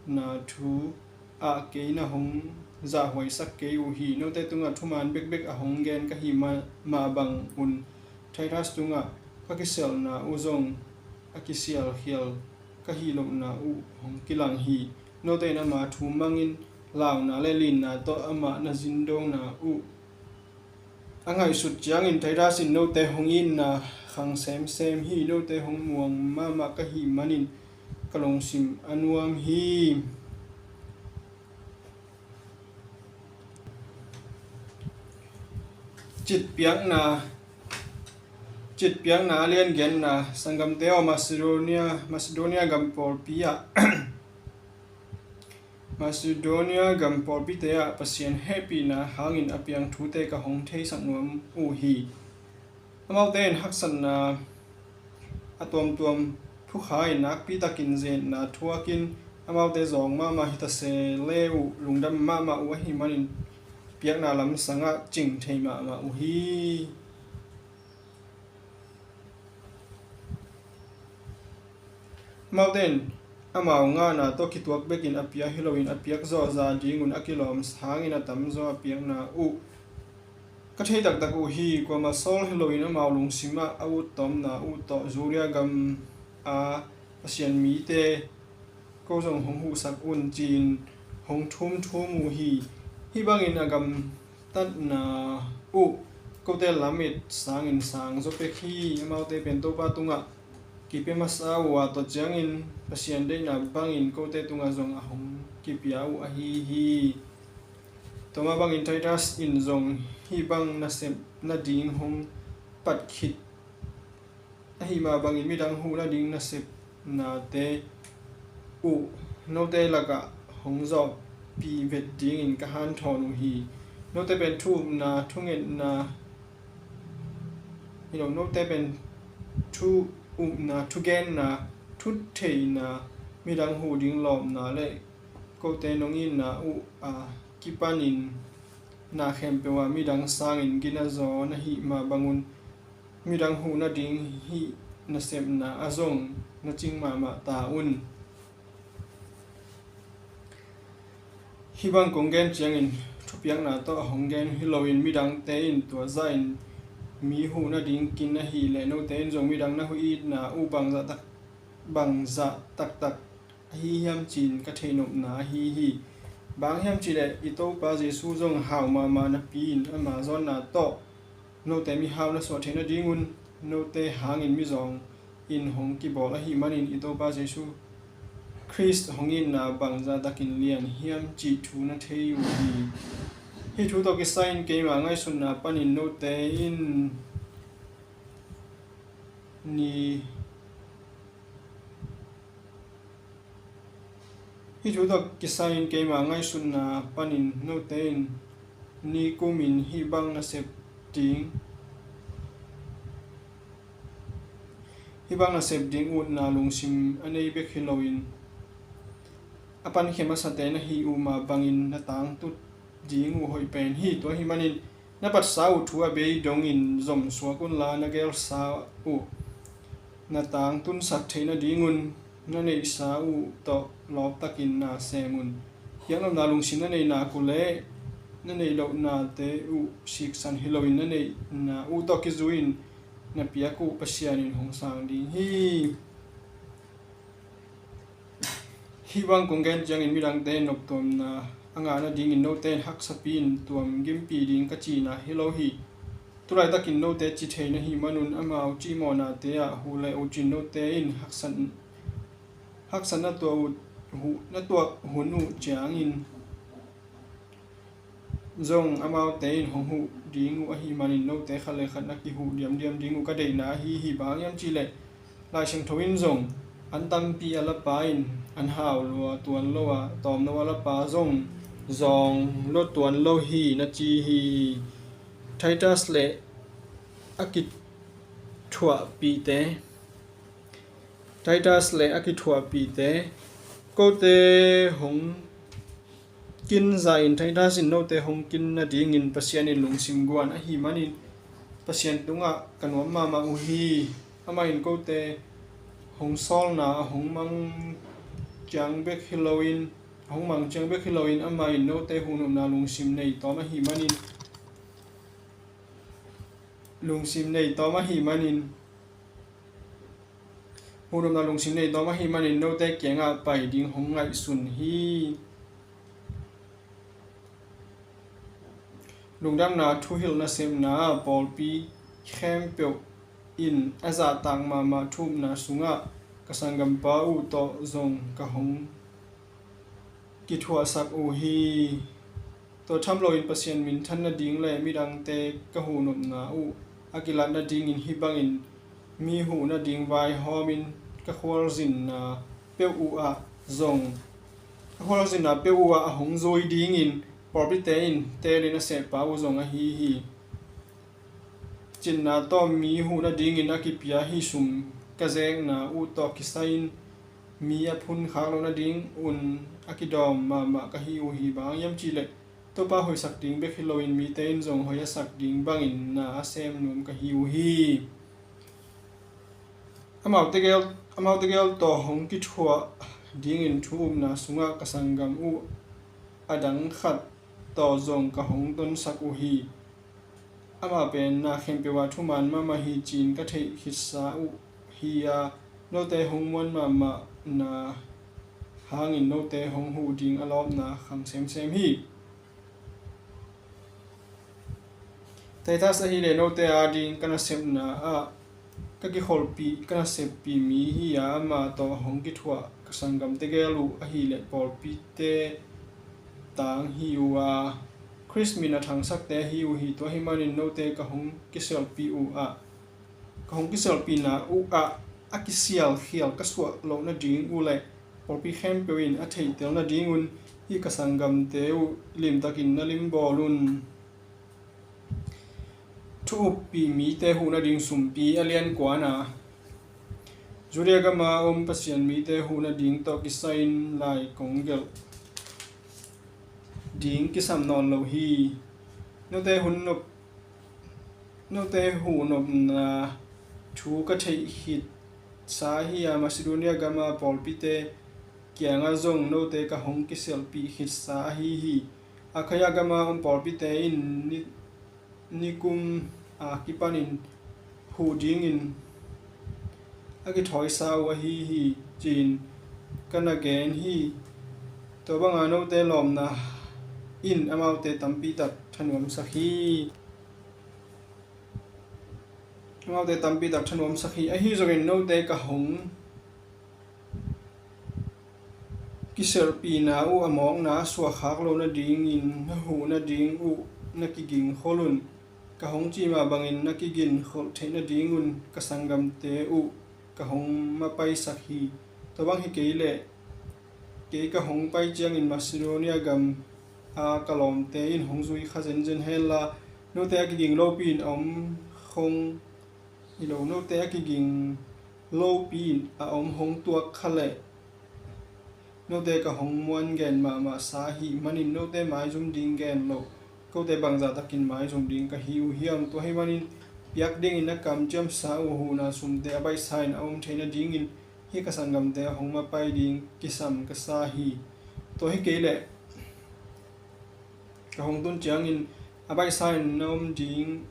na thu ah kei na hong zahhuaisak kei uh hi. Note tungah thuman bekbek a hong gen ka hi mah, mah bangun Titus tungah ka kiselhna uh zong a kisialkhial ka hih lohna uh hong kilang hi. Note in ama thu mangin launa le linna tawh amah na zindona uh a ngaihsut ciangin Titus in note hong itna khang semsem hi. Note hong muang mahmah ka hih manin ka lungsim a nuam hi. Citpiakna, citpiakna a lian genna, sanggamte aw, Macedonia, Macedonia gam pawlpi ah Macedonia gam pawlpite ah Pasian hehpihna hangin a piang thute ka hong theisak nuam uh hi. Amaute in haksatna a tuamtuam phukha in nakpitakin zetna thuakin amaute zawng mahmah hi ta se le uh, lungdam mahmah uh ahih manin piakna lamsangah cing thei mahmah uh hi. Amaute in amau ngahna tawh kituak bekin a pia hi loin a piak zawh za dingun a kilawm sangin a tamzaw a piakna uh ka thei taktak uh hi. Kuamah sawl hi loin amau lungsimah a uttawmna uh tawh Judea gam a Pasian mite ko zong hong huhsak un ci-in hong thumthum uh hi. Hih bangin a gamtatna uh kote lamet sangin sang zaw pek hi. Amaute pen Topa tungah kipia masa uh a, tua ciangin Pasian deihna bangin kote tungah zong a hong kipia uh ahi hi. Tua mah bangin Titus in zong hih bang nasep nading hong pat khit ahih mah bangin midang huh nading nasepnate uh note lakah hong zawhpih vet dingin ka hanthawn uh hi. Note pen thu upna, thungetna, hi lo, note pen thu upna, thugenna, thutheihna, midang huh ding lawpna le kote nong itna uh a kipanin na khempeuh ah midang sangin gina zaw na hih mah bangun midang huh nading hih nasepna ah zong na cing mahmah ta un. Hih bang kong gen ciangin thupiakna tawh a hong gen hi loin midangte in tua zahin mi huh nading kin ahih leh note in zong midang na huh itna uh bangzah tak, bangzah taktak ahi hiam ci-in ka theihnopna ahi hi. Bang hiam cih leh i Topa Jesu zong hau mahmah napi-in ama zawnna tawh note mihau na suah theih nadingun note hangin mizawng in hong kibawl ahih manin i Topa Jesu Khrist hong itna bangzah takin lian hiam cih thu na thei uh hi. Hih thu tawh kisai-in keima ngaihsutna panin note in ni Hih thu tawh kisai-in keima ngaihsutna panin note in nikumin hih bang nasep ding, hih bang nasep ding utna lungsim a nei bek hi loin a pankhia masate na hih uh mah bangin na tangtut ding uh hoih pen hi. Tua ahih manin na patsa uh thu a bei dongin zom suak unla, na gelsa uh na tangtunsak theih nadingun na neihsa uh tawh lawptakin na sem un. Piaknopna lungsim na neih nak uh leh na neih lohnate uh siksan hi loin na neihna uh tawh kizui-in na piak uh Pasian in hong sang ding hi. Hih bang kong gen ciangin midangte noptuamna a ngah nadingin note in haksapi-in tuam gimpi ding ka cihna hi lo hi. Tulaitakin note ci thei na hih manun amau cihmawhnate ah huh le uh cin note in haksat, haksat na tuah uh, huh, na tuah hun uh ciangin zong amaute in hong huh ding uh ahih manin note khat le khat na kihuh diamdiam ding uh ka deihna ahi hi. Bang hiam cih leh Lai Siangtho in zong an tampi a lapa in an hau lua tuan lo a, tawmno a lapa zong zawng lua tuan lo hi na ci hi. Titus le a kithuahpihte, Titus le a kithuahpihte, kote hong kin zahin Titus in note hong kin nadingin Pasian in lungsim guan ahih manin Pasian tungah ka nuam mahmah uh hi. Amah in kote hong sawlna a hong mang ciang bek hi loin, a hong mang ciang bek hi loin amah in note huhnopna lungsim nei tawm ahih manin, lungsim nei tawm ahih manin Huhnuamna lungsim nei tawm ahih manin note kiangah pai ding hong ngaihsun hi. Lungdamna thuhilh nasepna ah pawlpi khempeuh in a zahtak mahmah thu-upna sungah ka sanggampa uh tawh zong ka hong kithuahsak uh hi. Tua tham loin Pasian minthan nading le midangte ka huhnopna uh a kilat nadingin hih bangin mi huh nading vaihawmin ka khualzinna peuh uh ah zong ka khualzinna peuh uh ah a hong zui dingin pawlpite in teelin a sehpa uh zong ahi hi. Cinna tawh mi huh nadingin a kipia hih sum ka zekna uh tawh kisai-in mi a phunkhak loh nadingun a kidawm mahmah ka hi uh hi. Bang hang hiam cihleh Topa hoihsak ding bek hi loin mite in zong hoih a sak ding bangin na a sem nuam ka hi uh hi. Amaute gel, amaute gel tawh hong kithuah dingin thu-upna sungah ka sanggam uh a dang khat tawh zong ka hong tonsak uh hi. Amah pen na khempeuh ah thuman mahmah hi ci-in ka theih khitsa uh hi-a, note hong muan mahmahna hangin note hong huh ding a lawpna khang semsem hi. Titus ahih leh note ading ka nasepna ah ka kikholhpih, ka naseppih mi hi-a, amah tawh hong kithuah ka sanggamte gel uh ahih leh pawlpite tang hi uh a, Khrist min a thangsakte ahi uh hi. Tua ahih manin note ka hong kisialhpih uh ah, ka hong kisialhpihna uh ah a kisialkhial ka suah loh nading uh le pawlpi khempeuh in a theihtel nadingun hih ka sanggamte uh limtakin na limbawl un. Thu-uppih mite huh nading sumpi a lian kuana. Judea gama om Pasian mite huh nading tawh kisai-in lai kong gelh ding kisam nawn lo hi. Note hun nop, note huhnopna thu ka theih khitsa hi-a, Macedonia gama pawlpite kiangah zong note ka hong kisialhpih khitsa ahi hi. Akhaia gama om pawlpite in ni, nikum a kipanin huh dingin a kithawisa uh ahi hi, ci-in ka na gen hi. Tua banga note lawmna in amaute tampi tak thanuamsak hi. Amaute tampi tak thanuamsak hi. Ahi zongin note ka hong kisialhpihna uh a mawkna a suakkhak loh nadingin na huh nading uh na kigingkholh un. Ka hong cih mah bangin na kigingkholh theih nadingun ka sanggamte uh ka hong mapaisak hi. Tua bang hi kei leh kei ka hong pai ciangin Macedonia gam a ka lawmte in hong zui kha zenzen henla, note a kiging lopi-in a om hong hi lo, note a kiging lopi-in a om hong tuak kha leh note ka hong muan gen mahmahsa ahih manin note maizum ding gen loh kote bangzah takin maizum ding ka hi uh hiam? Tua ahih manin piak dingin na kamciamsa uh huhna sumte a baihsa-in a om theih nadingin hih ka sanggamte a hong mapai ding kisam ka sa hi. Tua hi kei leh ka hong tun ciangin a baihsa-in na om ding,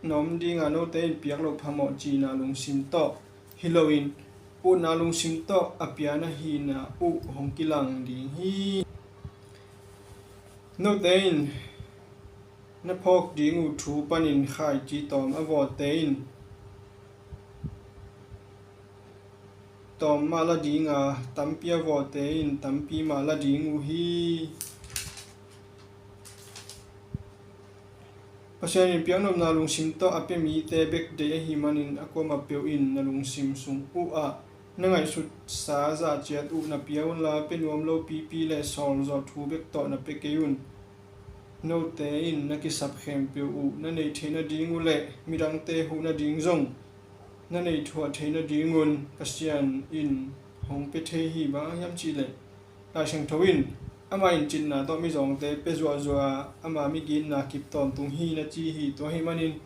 na om dinga note in piak loh phamawh cihna lungsim tawh hi loin utna lungsim tawh a pia na hihna uh hong kilang ding hi. Note in na phawk ding uh thu panin khaici tawm a vawte in tawm mah la dinga, tampi a vawte in tampi mah la ding uh hi. Pasian in piaknopna lungsim tawh a pia mite bek deih ahih manin a kuamah peuh in na lungsim sung uh ah na ngaihsutsa zahciat uh na pia unla, pia nuam lo pipi le sawlzawh thu bek tawh na pia kei un. Note in na kisap khempeuh uh na neih theih nading uh le midangte huh nading zong na neih thuah theih nadingun Pasian in hong pia thei hi. Bang hang hiam cihleh Lai Siangtho in, "Amah in cinna tawh mizawngte pia zuahzuah a, ama migitna kip tawntung hi," na ci hi. Tua ahih manin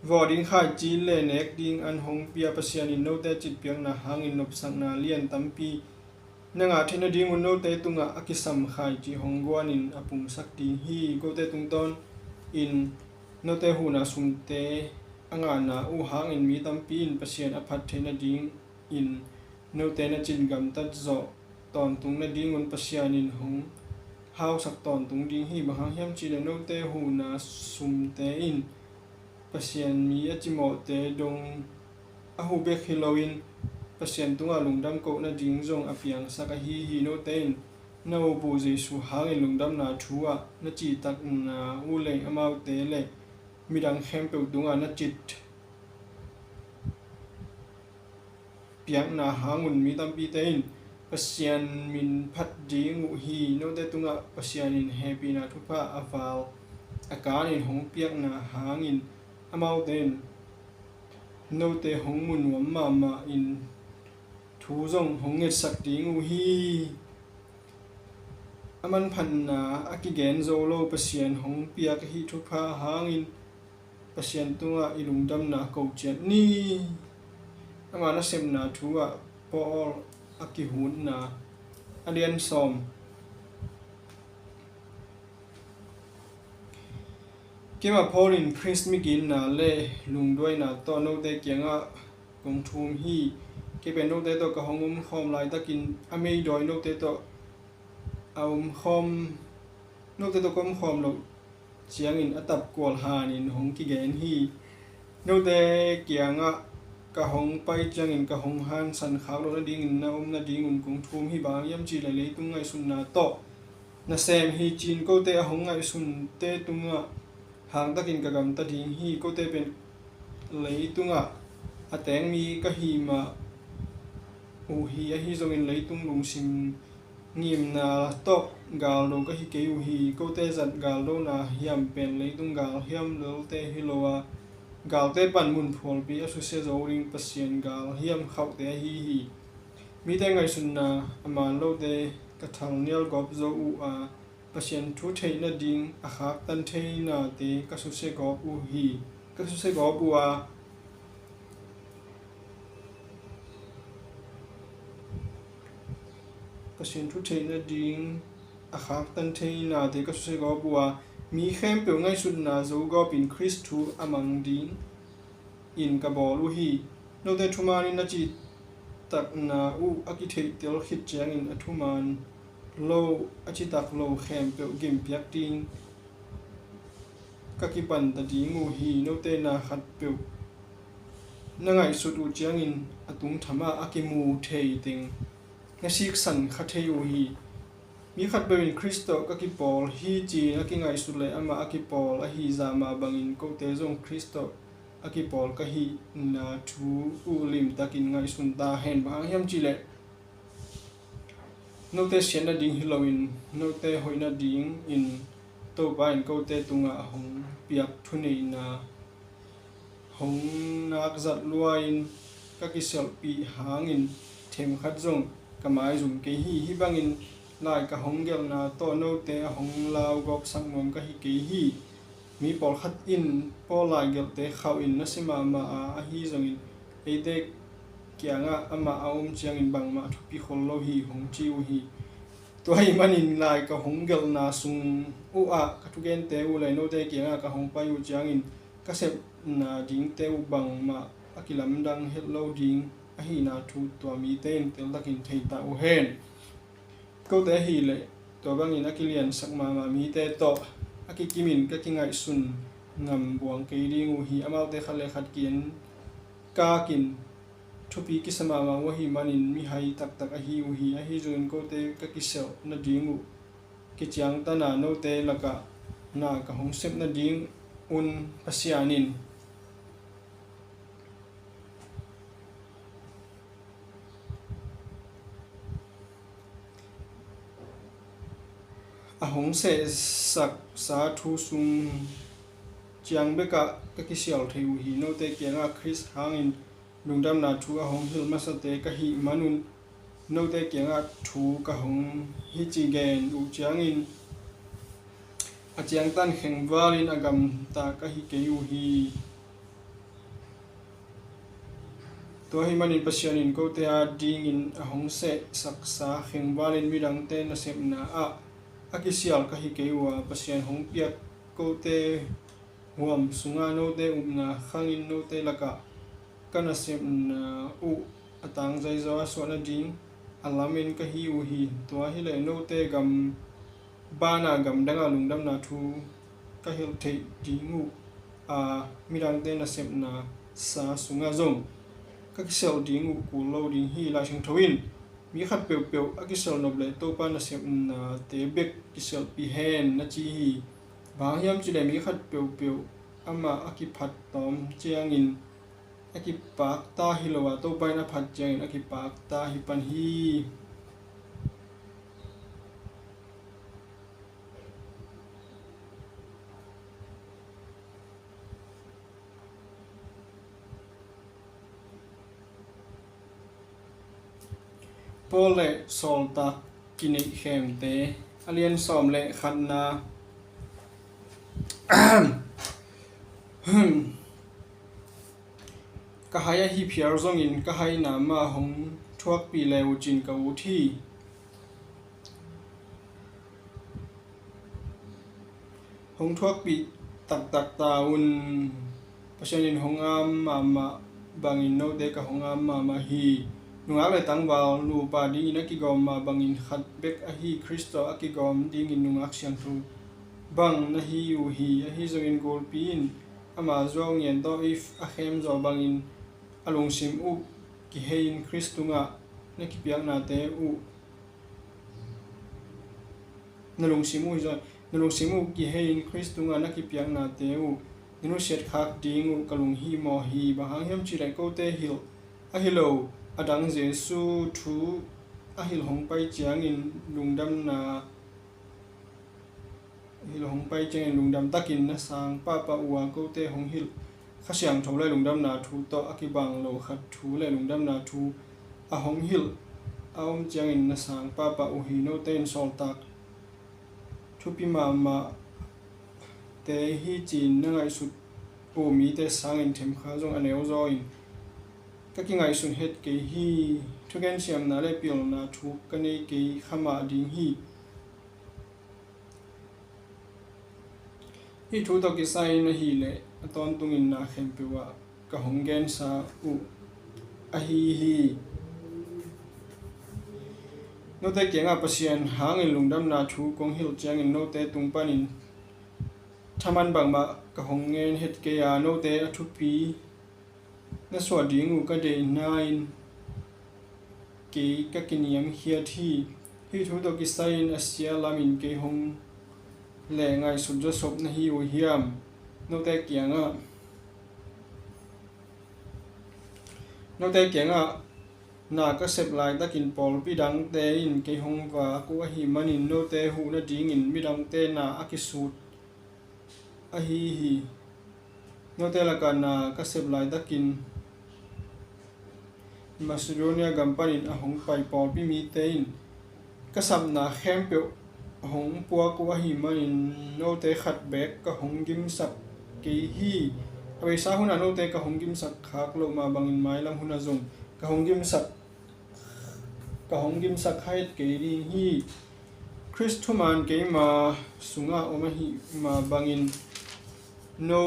vawh ding khaici le nek ding an hong pia Pasian in note citpiakna hangin nopsakna lian tampi na ngah theih nadingun note tungah a kisam khaici hong guanin a pungsak ding hi. Kote tungtawnin Note huhna sumte a ngahna uh hangin mi tampi in Pasian a phat theih nadingin note na cin gamtat zawh tawntung nadingun Pasian in hong hausak tawntung ding hi. Bang hang hiam cihleh note huhna sumte in Pasian mi a cimawhte dong a huh bek hi loin Pasian tungah lungdam koh nading zong a piangsak ahi hi. Note in na up uh Jesu hangin lungdamna thu ah na cihtakna uh le amaute le midang khempeuh tungah na cit piakna hangun mi tampite in Pasian min phat ding uh hi. Note tungah Pasian in hehpihna thupha a val a kanin hong piakna hangin amaute in note hong mu nuam mahmah in thu zong hong ngetsak ding uh hi. A manphatna a kigen zo lo Pasian hong piak ahi thupha hangin Pasian tungah i lungdamna ko ciat ni. Ama nasepna thu ah Paul a kihutna a lian sawm. Keimah Paul in Khrist miginna le lungduaina tawh note kiangah kong thum hi. Kei pen note tawh ka hong omkhawm laitakin a meidawi note tawh a omkhawm, note tawh ka omkhawm loh ciangin a tapkual hanin hong kigen hi. Note kiangah ka hong pai ciangin ka hong hansan khak loh nadingin na om nadingun kong thum hi. Bang hang hiam cihleh leitung ngaihsutna tawh nasem hi cin kote a hong ngaihsunte tungah hangtakin ka gamta ding hi. Kote pen leitungah a teng mi ka hih mah uh hi. Ahi zongin leitung lungsim ngimna tawh galdo ka hi kei uh hi. Kote zat galdona hiam pen leitung gal hiam lelte hi lo a, galte pan mun phualpi a susia zo ding Pasian gal hiam khauhte ahi hi. Mite ngaihsutna a man lote ka thalnial gawp zo uh a, Pasian thu theih nading a khaktan theinate ka susia gawp uh hi. Ka susia gawp uh a, Pasian thu theih nading a khaktan theinate ka susia gawp uh a, mi khempeuh ngaihsutna zo gawpin Khrist thu a mang ding in ka bawl uh hi. Note thumanin na cihtakna uh a kitheihtel khit ciangin a thuman lo a citak lo khempeuh gimpiak ding ka kipanta ding uh hi. Note na khatpeuh na ngaihsut uh ciangin a tungthamah a kimu thei teng na siksan kha thei uh hi. Mi khatpeuh in Khrist tawh ka kipawl hi ci-in a kingaihsut le amah a kipawl ahi zah mah bangin kote zong Khrist tawh a kipawl ka hihna thu uh limtakin ngaihsun ta hen. Bang hang hiam cihleh note siat nading hi loin note hoih nadingin Topa in kote tungah hong piak thuneihna hong nakzat lua-in ka kisialhpih hangin themkhat zong ka maizum kei hi. Hih bangin lai ka hong gelhna tawh note a hong laugawpsak nuam ka hi kei hi. Mi pawlkhat in Paul lai gelhte khauhin nasia mahmah a, ahi zongin eite kiangah amah a om ciangin bangmah thupi khol lo hi hong ci uh hi. Tua ahih manin lai ka hong gelhna sung uhah ka thugente uh le note kiangah ka hong pai uh ciangin ka sepna dingte uh bangmah a kilamdang het lo ding ahihna thu tua mite in teltakin thei ta uh hen. Kote ahih leh tua bangin a kiliansak mahmah mite tawh a kikimin ka kingaihsun ngam buang kei ding uh hi. Amaute khat le khat ki-en kakin thupi kisa mahmah uh ahih manin mihai taktak ahi uh hi. Ahi zongin kote ka kisialh nading uh kiciangtana note lakah na ka hong sep nadingun Pasian in a hong sehsaksa thu sung ciang bekah ka kisial thei uh hi. Note kiangah Khrist hangin lungdamna thu a hong hilh masate ka hih manun note kiangah thu ka hong hici gen uh ciangin a ciangtan khengvalin a gamta ka hi kei uh hi. Tua ahih manin Pasian in kote adingin a hong sehsaksa khengvalin midangte nasepna ah a kisial ka hi kei uh a, Pasian hong piak kote huam sungah note upna khangin note lakah ka nasepna uh a tangzai zaw a suah nading a lamen ka hi uh hi. Tua hileh note gam banah gamdangah lungdamna thu ka hilh theih ding uh a, midangte nasepna sa sungah zong ka kiselh ding uh kul lo ding hi. Lai Siangtho in mi khat peuhpeuh a kiselh nop leh Topa nasepnate bek kiselhpih hen na ci hi. Bang hang hiam cihleh mi khat peuhpeuh amah a kiphat tawm ciangin a kipakta hi lo a, Topa in a phat ciangin a kipakta hi pan hi. Paul le Sawltak kineih khemte, a lian sawm le khatna. Ka hai ahi phial zongin ka haina mah hong thuakpih le uh cin ka ut hi. Hong thuakpih taktak ta un. Pasian in hong am mahmah bangin note ka hong am mahmah hi. Nungak le tangval nupa dingin a kigawm mah bangin khat bek ahi Khrist tawh a kigawm dingin nungak siangtho bang na hi uh hi. Ahi zongin gulpi in ama zuau ngian tawh if a khem zaw bangin a lungsim uh kihei-in Khrist tungah na kipiaknate uh na lungsim uh hi zaw, na lungsim uh kihei-in Khrist tungah na kipiaknate uh na nusiat khak ding uh ka lunghimawh hi. Bang hang hiam cihleh kote hilh ahi lo, a dang Jesu thu a hilh hong pai ciangin lungdamna hilh hong pai ciangin lungdam takin na sang pahpah uh a, kote hong hilh Kha Siangtho le lungdamna thu tawh a kibang lo khat thu le lungdamna thu a hong hilh a om ciangin na sang pahpah uh hi. Note in sawltak thupi mahmahte hi ci-in na ngaihsut uh mite sangin themkhat zong a neu zaw in ka kingaihsun het kei hi. Thugen siamna le pilna thu ka nei kei kha mah ding hi. Hih thu tawh kisai in ahih leh a tawntungin na khempeuh ah ka hong gensa uh ahi hi. Note kiangah Pasian hangin lungdamna thu kong hilh ciangin note tung panin thaman bangmah ka hong ngen het kei a, note a thupi na suah ding uh ka deihna in kei ka kiniamkhiat hi. Hih thu tawh kisai-in a sia lamin kei hong le ngaihsut zawsop na hi uh hiam? Note kiangah, note kiangah na ka sep laitakin pawlpi dangte in kei hong vak uh ahih manin note huh nadingin midangte na a kisut ahi hi. Note lakah na ka sep laitakin Macedonia gam panin a hong pai pawlpi mite in ka sapna khempeuh a hong puak uh ahih manin note khat beek ka hong gimsak kei hi. A beisa hunah note ka hong gimsak khak loh mah bangin mailam hunah zong ka hong gimsak ka hong gimsak kha het kei ding hi. Khrist thuman keima sungah om ahih mah bangin no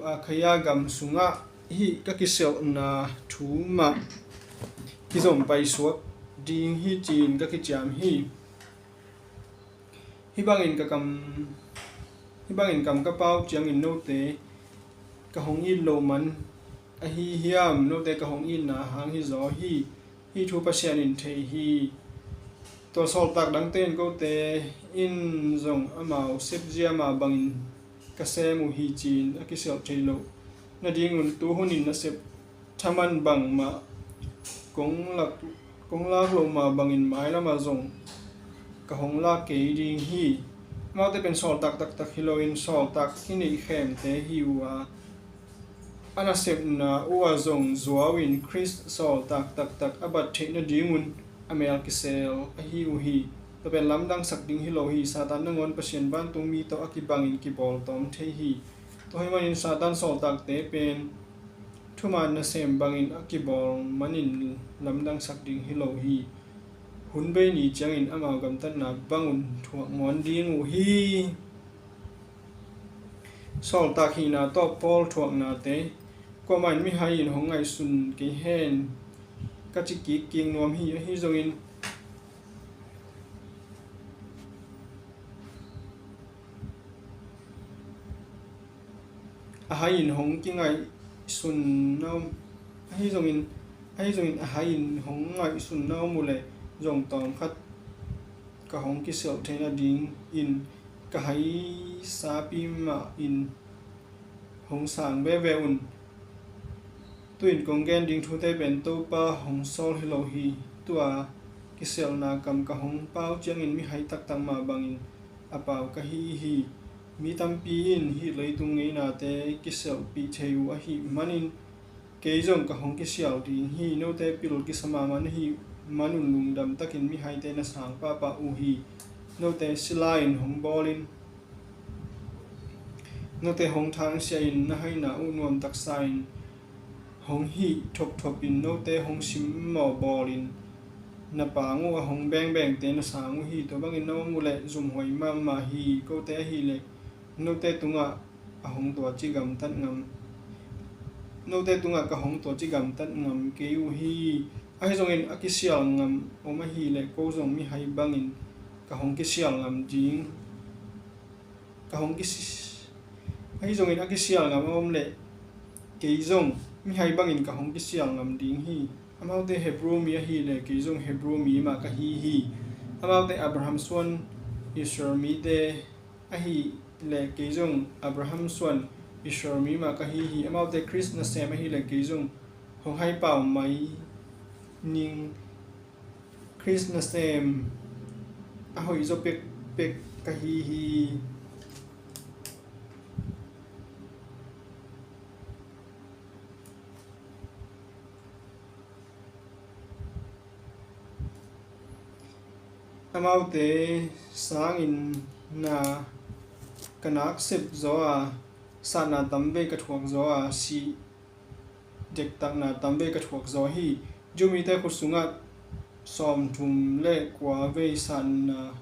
Akhaia gam sungah hih ka kiselhna thu mah kizom paisuak ding hi ci-in ka kiciam hi. Hih bangin ka kam, hih bangin kam ka pau ciangin note ka hong it loh man ahi hiam? Note ka hong itna hang hi zaw hi. Hih thu Pasian in thei hi. Tua sawltak dangte in kote in zong amau sepzia mah bangin ka sem uh hi ci-in a kiselh thei loh nadingun tu hunin nasep thaman bangmah kong lak, kong lak loh mah bangin mailamah zong ka hong lak kei ding hi. Amaute pen sawltak taktak hi loin sawltak kineih khemte hi uh a, a nasepna uh a zong zuau in Khrist sawltak taktak a bat theih nadingun a mel kisel ahi uh hi. Tua pen lamdangsak ding hi lo hi. Satan nangawn Pasian vantungmi tawh a kibangin kibawl tawm thei hi. Tua ahih manin Satan sawltakte pen thuman nasem bangin a kibawl manin lamdangsak ding hi lo hi. Hun bei ni ciangin amau gamtatna bangun thuak ngawn ding uh hi. Sawltak hihna tawh Paul thuaknate, kuamah in mihai in hong ngaihsun kei hen ka ci kikkik nuam hi. Ahi zongin a hai in hong kingaihsun na om, ahi zongin, ahi zongin a hai in hong ngaihsun na om uh leh zong tawmkhat ka hong kisialh theihna dingin ka hai sapi mah in hong sang veve un. Tu-in kong gen ding thute pen Topa hong sawl hi lo hi. Tua kisialhna kam ka hong pau ciangin mihai taktak mah bangin a pau ka hi hi. Mi tampi in hih leitung ngeinate kisialhpih thei uh ahih manin kei zong ka hong kisialh ding hi. Note pil kisa mahmah na hih manun lungdam takin mihaite na sang pahpah uh hi. Note sila in hong bawlin, note hong thangsiahin na haina uh nuam taksa in hong hih thopthopin note hong simmawh bawlin na pang uh a hong bengbengte na sang uh hi. Tua bangin na om uh leh zumhuai mahmah hi. Kote ahileh note tungah a hong tuaci gamtat ngam, note tungah ka hong tuaci gamtat ngam kei uh hi. Ahi zongin a kisial ngam om ahileh ko zong mihai bangin ka hong kisial ngam ding, ka hong kisi-, ahi zongin a kisial ngam a om leh kei zong mihai bangin ka hong kisial ngam ding hi. Amaute Hebrew mi ahileh kei zong Hebrew mi mah ka hi hi. Amaute Abraham suan Israel mite ahileh kei zong Abraham suan Israel mi mah ka hi hi. Amaute Khrist nasem ahileh kei zong hong haipau mai ning, Khrist nasem a hoih zaw pekpek ka hi hi. Amaute sangin na ka nak sep zaw a, satna tamvei ka thuak zaw a, sih dektakna tamvei ka thuak zaw hi. Jew mite khut sungah sawmthum le kua vei satna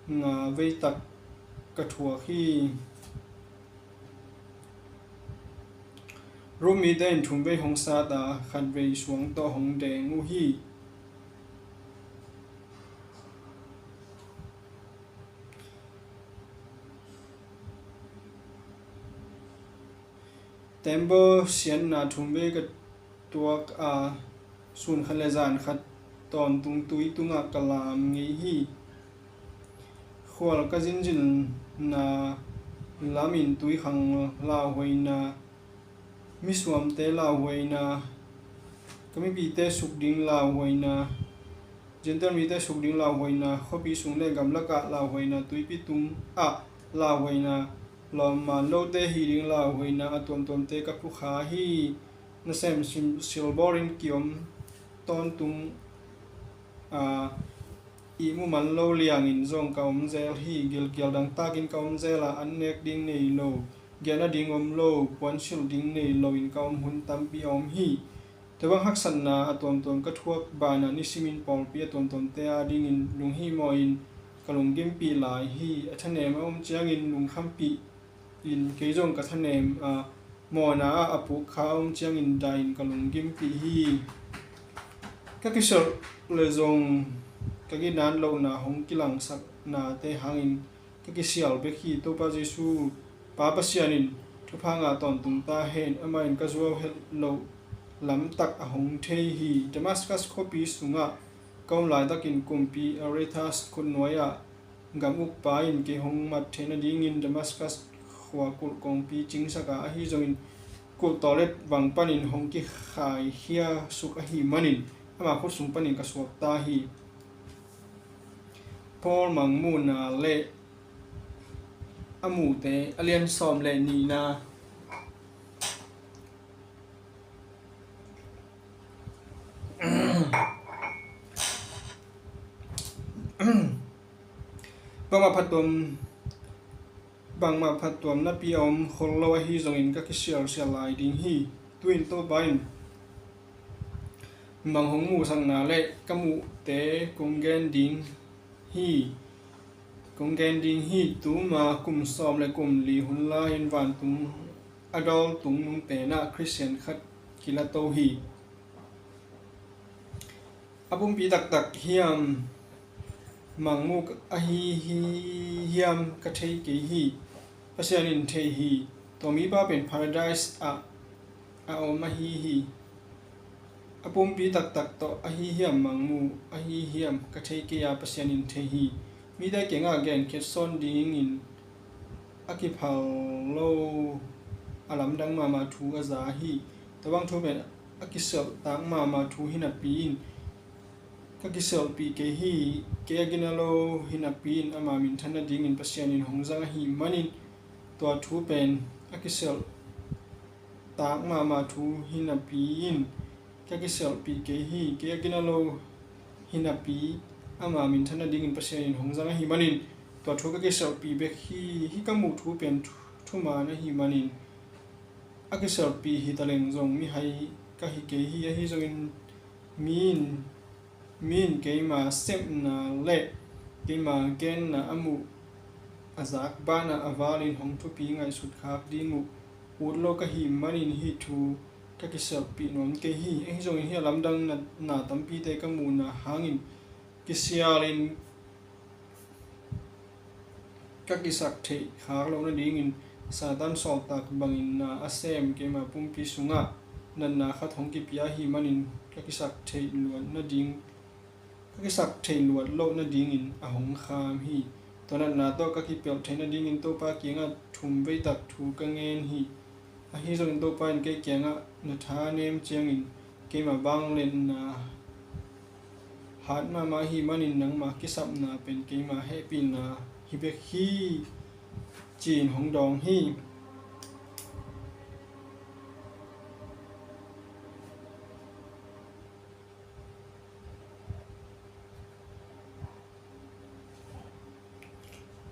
nga vei tak ka thuak hi. Rom mite in thum vei hong sat a, khat vei suang tawh hong deng uh hi. Tembaw siatna thum vei ka tuak a, sun khat le zan khat tawntung tui tungah ka lam ngei hi. Khual ka zinzinna lamin tui khang lauhuaina, misuamte lauhuaina, ka mipite suk ding lauhuaina, Gentile mite suk ding lauhuaina, khuapi sung le gamlakah lauhuaina, tuipi tungah lauhuaina, lawmman lote hi ding lauhuaina, a tuamtuamte ka phukha hi. Nasem sim-, silbawrin kiom tawntung a, ihmu man lo liangin zong ka om zel hi. Gilkial dangtakin ka om zel a, an nek ding nei lo, giahna ding om lo, puansilh ding nei loin ka om hun tampi a om hi. Tua bang haksatna a tuamtuam ka thuak banah nisimin pawlpi a tuamtuamte adingin lunghihmawhin ka lunggimpih lai hi. A thanem a om ciangin lungkhampihin kei zong ka thanem a, mawhna ah a puk kha a om ciangin daihin ka lunggimpih hi. Ka kisialh le zong ka ginat lohna hong kilangsaknate hangin ka kisial bek hi. Topa Jesu Pa Pasian in thupha ngah tawntung ta hen. Amah in ka zuau het loh lamtak a hong thei hi. Damascus khuapi sungah ka om laitakin kumpi Aretas khutnuai-ah gam ukpa in kei hong mat theih nadingin Damascus khua kulh kongpi cingsak a, ahi zongin kulh tawlet vang panin hong kikhaikhia suk ahih manin ama khut sung panin ka suak ta hi. Paul mangmuhna le a muhte, a lian sawm le nihna. Bangmah phattuam, bangmah phattuam napi a om khol lo ahi zongin ka kisialsial lai ding hi. Tu-in Topa in mang hong muhsakna le ka muhte kong gen ding hi. Kong gen ding hi. Tuma kum sawm le kum li hun lai-in vantung a dawl tung nung penah Khristian khat kilato hi. A pumpi taktak hiam, mangmu ahi hi hiam ka thei kei hi. Pasian in thei hi. Tua mipa pen Paradise ah a om ahi hi. A pumpi taktak tawh ahi hiam, mangmu ahi hiam ka thei kei a, Pasian in thei hi. Mite kiangah genkhiat sawn dingin a kiphal lo, a lamdang mahmah thu a za hi. Tua bang thu pen a kiselhtak mahmah thu hi napi-in ka kiselhpih kei hi. Kei a gina lo hi napi-in ama minthan nadingin Pasian in hong zang ahih manin tua thu pen a kiselhtak mahmah thu hi napi-in ka kiselhpih kei hi. Kei a gina lo hi napi ama minthan nadingin Pasian in hong zang ahih manin tua thu ka kiselhpih bek hi. Hih ka muh thu pen thu, thuman ahih manin a kiselhpih hi taleng zong mihai ka hi kei hi. Ahi zongin mi in, mi in keima sepna le keima genna a muh a zak banah a valin hong thupi ngaihsut khak ding uh ut lo ka hih manin hih thu ka kiselhpih nuam kei hi. Ahi zongin hih a lamdang na, na tampite ka muhna hangin kisialin ka kisak theih khak loh nadingin Satan sawltak bangin na a sem keima pumpi sungah natna khat hong kipia ahih manin ka kisak theih luat nading, ka kisak theih luat loh nadingin a hong kham hi. Tua natna tawh ka kipelh theih nadingin Topa kiangah thum veitak thu ka ngen hi. Ahi zongin Topa in kei kiangah na tha nem ciangin keima vangliatna hat mahmah ahih manin nangma kisapna pen keima hehpihna hi bek hi, ci-in hong dawng hi.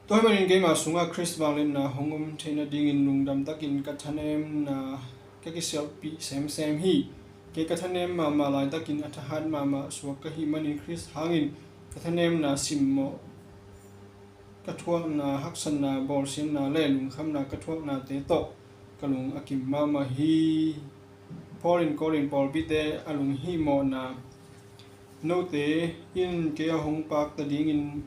Tua ahih manin keima sungah Khrist vangliatna hong om theih nadingin lungdam takin ka thanemna ka kisialhpih semsem hi. Kei ka thanem mahmah laitakin a thahat mahmah suak ka hih manin Khrist hangin ka thanemna simmawh, ka thuakna haksatna, bawlsiatna le lungkhamna ka thuaknate tawh ka lung a kim mahmah hi. Paul in Korin pawlpite a lunghihmawhna, note in kei a hong pakta dingin,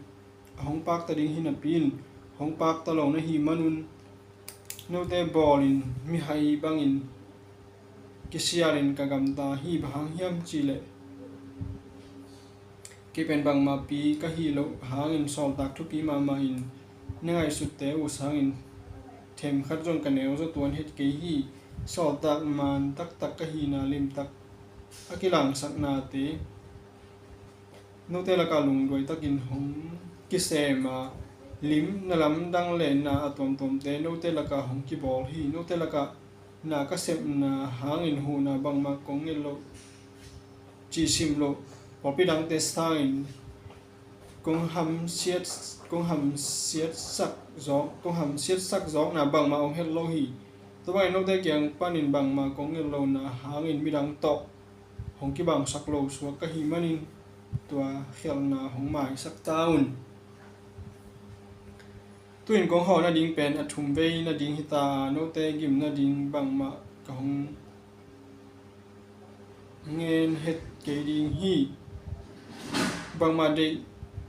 a hong pakta ding hi napi-in hong pakta lo na hih manun note bawlin mihai bangin kisialin ka gamta hi. Bang hang hiam cihleh kei pen bangmahpi ka hih loh hangin sawltak thupi mahmah in na ngaihsutte uh sangin themkhat zong ka neu zaw tuan het kei hi. Sawltak man taktak ka hihna limtak a kilangsaknate note lakah lungduai takin hong kisem a, lim na lamdang le na a tuamtuamte note lakah hong kibawl hi. Note lakah na ka sepna hangin huhna bangmah kong nget loh cih sim loh pawlpi dangte sangin kong hamsiat, kong hamsiatsak zawk, kong hamsiatsak zawkna bangmah om het lo hi. Tua bangin note kiang panin bangmah kong nget lohna hangin midang tawh hong kibangsak lo suak ka hih manin tua khialhna hong maisak ta un. Tu-in kong hawh nading pen a thum vei nading hita a, note gim nading bangmah ka hong ngen het kei ding hi. Bangmah deih,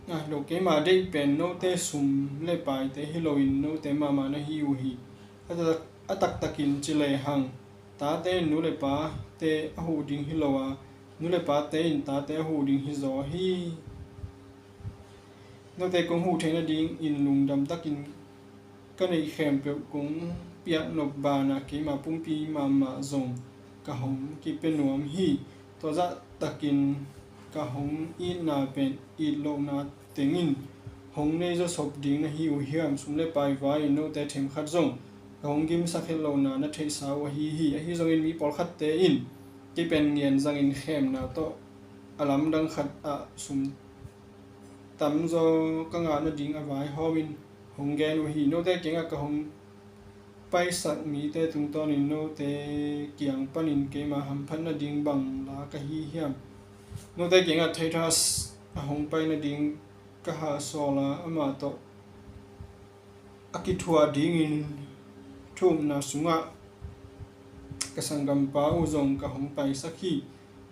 ah, lo, keima deih pen note sum le paite hi loin note mahmah na hi uh hi. A tak, a taktakin ci lehang tate in nu le pate a huh ding hi lo a, nu le pate in tate a huh ding hi zaw hi. Note kong huh theih nadingin lungdam takin ka neih khempeuh kong piaknop banah keima pumpi mahmah zong ka hong kipia nuam hi. Tua zah takin ka hong itna pen it lohna tengin hong nei zaw sop ding na hi uh hiam? Sum le pai vai-in note themkhat zong ka hong gimsak het lohna na theihsa uh ahi hi. Ahi zongin mi pawlkhatte in kei pen ngian zangin khemna tawh a lamdang khat ah sum tamzaw ka ngah nading a vaihawmin hong gen uh hi. Note kiangah ka hong paisak mite tungtawnin note kiang panin keima hamphat nading bang la ka hi hiam? Note kiangah Titus a hong pai nading ka hahsawl a, amah tawh a kithuah dingin thu-umna sungah ka sanggampa uh zong ka hong paisak hi.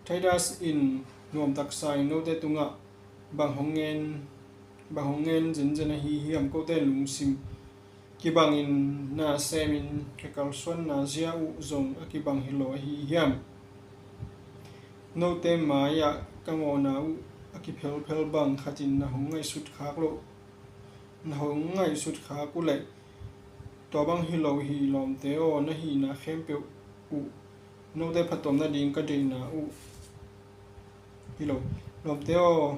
Titus in nuam taksa in note tungah bang hong ngen, bang hong ngen zenzen ahi hiam? Kote lungsim kibangin na semin ka kalsuanna zia uh zong a kibang hi lo ahi hiam? Note mai-ah ka mawhna uh a kiphelphel bang khatin na hong ngaihsut khak loh, na hong ngaihsut khak uh leh, tua bang hi lo hi, lawmte aw, na hihna khempeuh uh note phattuam nading ka deihna uh hi lo. Lawmte aw,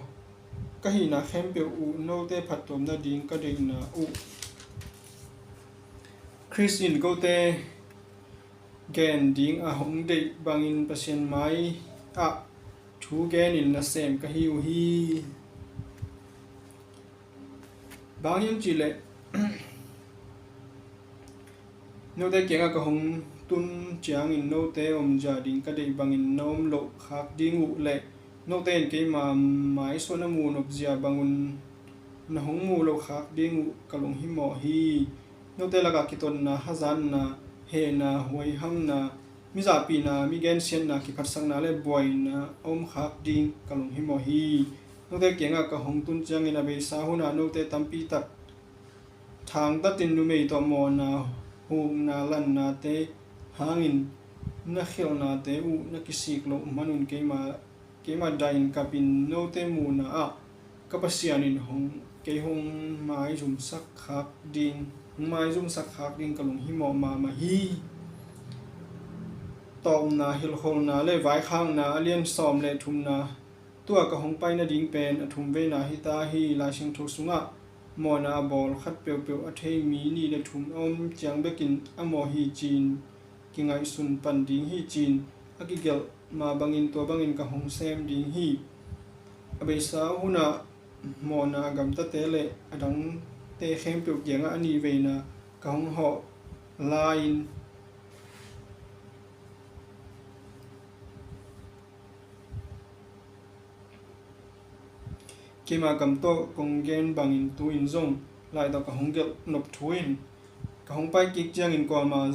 ka hihna khempeuh uh note phattuam nading ka deihna uh. Khrist in kote gen ding a hong deih bangin Pasian mai-ah thu genin nasem ka hi uh hi. Bang hiam cihleh, note kiangah ka hong tun ciangin note omzia ding ka deih bangin na om loh khak ding uh leh, note in keima maisuan a muh nopzia bangun na hong muh loh khak ding uh ka lunghimawh hi. Note lakah kitotna, hazatna, hehna, huaihamna, mizahpihna, migensiatna, kiphatsakna le buaina a om khak ding ka lunghimawh hi. Note kiangah ka hong tun ciangin a beisa hunah note tampi tak thangtatin numei tawh mawhna, hukna, lannate hangin na khialhnate uh na kisik loh manun keima, keima dahin kapin note muhna ah ka Pasian in hong, kei hong maizumsak khak ding, hong maizumsak khak ding ka lunghimawh mahmah hi. Tawpna, hilhkholna le vaikhakna a lian sawm le thumna, tua ka hong pai nading pen a thumveina hi ta hi. Lai Siangtho sungah mawhna a bawl khat peuhpeuh a thei mi nih le thum a om ciang bekin a mawh hi ci-in kingaihsun pan ding hi ci-in a kigelh mah bangin tua bangin ka hong sem ding hi. A beisa hunah mawhna a gamtate le a dangte khempeuh kiangah a nihveina ka hong hawh lai-in keima kam tawh kong gen bangin tu-in zong lai tawh ka hong gelh nop thu in, ka hong pai kik ciangin kuamah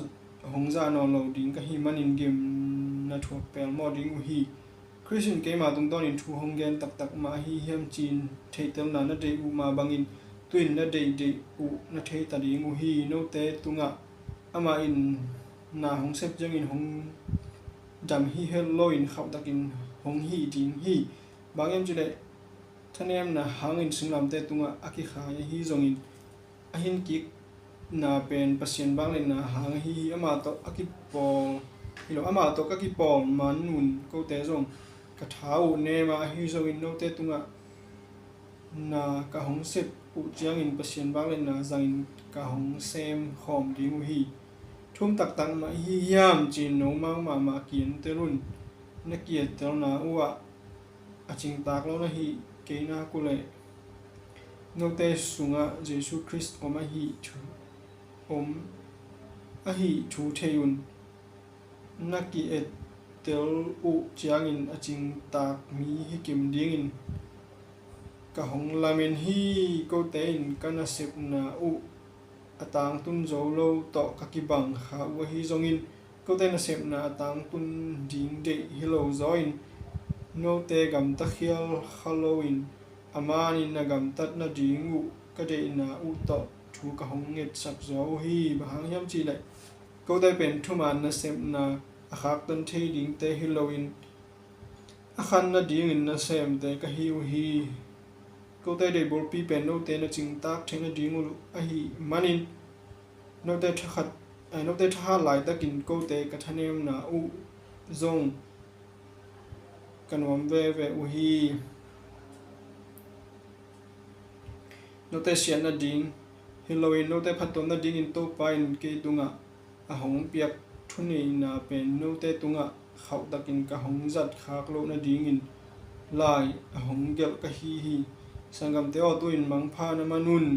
hong zah nawn lo ding ka hih manin gimna thuak pelmawh ding uh hi. Khrist in keima tungtawnin thu hong gen taktak mah ahi hiam ci-in theihtelna na deih uh mah bangin tu-in na deihdeih uh na theita ding uh hi. Note tungah amah in na hong sep ciangin hong dam hi het loin khauhtakin hong hih ding hi. Bang hiam cihleh thanemna hangin singlamteh tungah a kikhai ahi zongin a hinkikna pen Pasian vangliatna hang ahi hi. Amah tawh a kipawl hi lo, amah tawh ka kipawl manun kote zong ka tha uh nem a, ahi zongin note tungah na ka hong sep uh ciangin Pasian vangliatna zangin ka hong sem khawm ding uh hi. Thum taktak mah hi hiam ci-in no mang mahmah ki-en tel un. Na ki-ettelna uh ah a cingtak lo na hih kei nak uh leh note sungah Jesu Khrist om ahi thu, om ahi thu thei un. Na ki-ettel uh ciangin a cingtak mi hi kim dingin ka hong lamen hi. Kote in ka nasepna uh a tangtun zo lo tawh ka kibang kha uh ahi zongin, kote nasepna a tangtun ding deih hi lo zaw in, note gamta khial kha loin a manin na gamtat nading uh ka deihna uh tawh thu ka hong ngetsak zaw uh hi. Bang hang hiam cihleh kote pen thuman nasepna a khaktan thei dingte hi loin a khan nadingin nasemte ka hi uh hi. Kote deihbulpi pen note na cingtak theih nading uh ahih manin note thakhat, ai, note thahat laitakin kote ka thanemna uh zong ka nuam veve uh hi. Note siat nading hi loin note phattuam nadingin Topa in kei tungah a hong piak thuneihna pen note tungah khauhtakin ka hong zat khak loh nadingin lai a hong gelh ka hi hi. Sanggamte aw, tu-in mangpha na man un.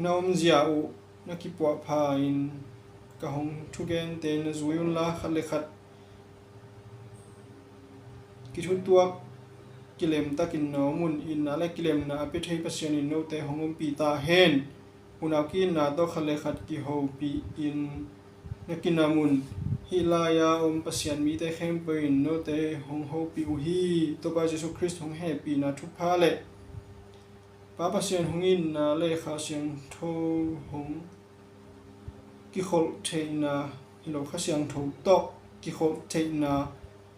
Na omzia uh na kipuahpha-in ka hong thugente na zui unla, khat le khat kithutuak kilemtakin na om un. Itna le kilemna a pia thei Pasian in note hong ompih ta hen. unau ki-itna tawh khat le khat kihopihin na kinam un. Hih lai-a om Pasian mite khempeuh in note hong hopih uh hi. Topa Jesuh Khrist hong hehpihna thupha le Pa Pasian hong itna le Kha Siangtho hong kikholh theihna hi lo, Kha Siangtho tawh kikholh theihna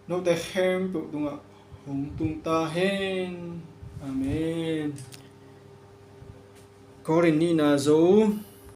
note khempeuh tungah hong tung ta hen. Amen. Korin nihna zo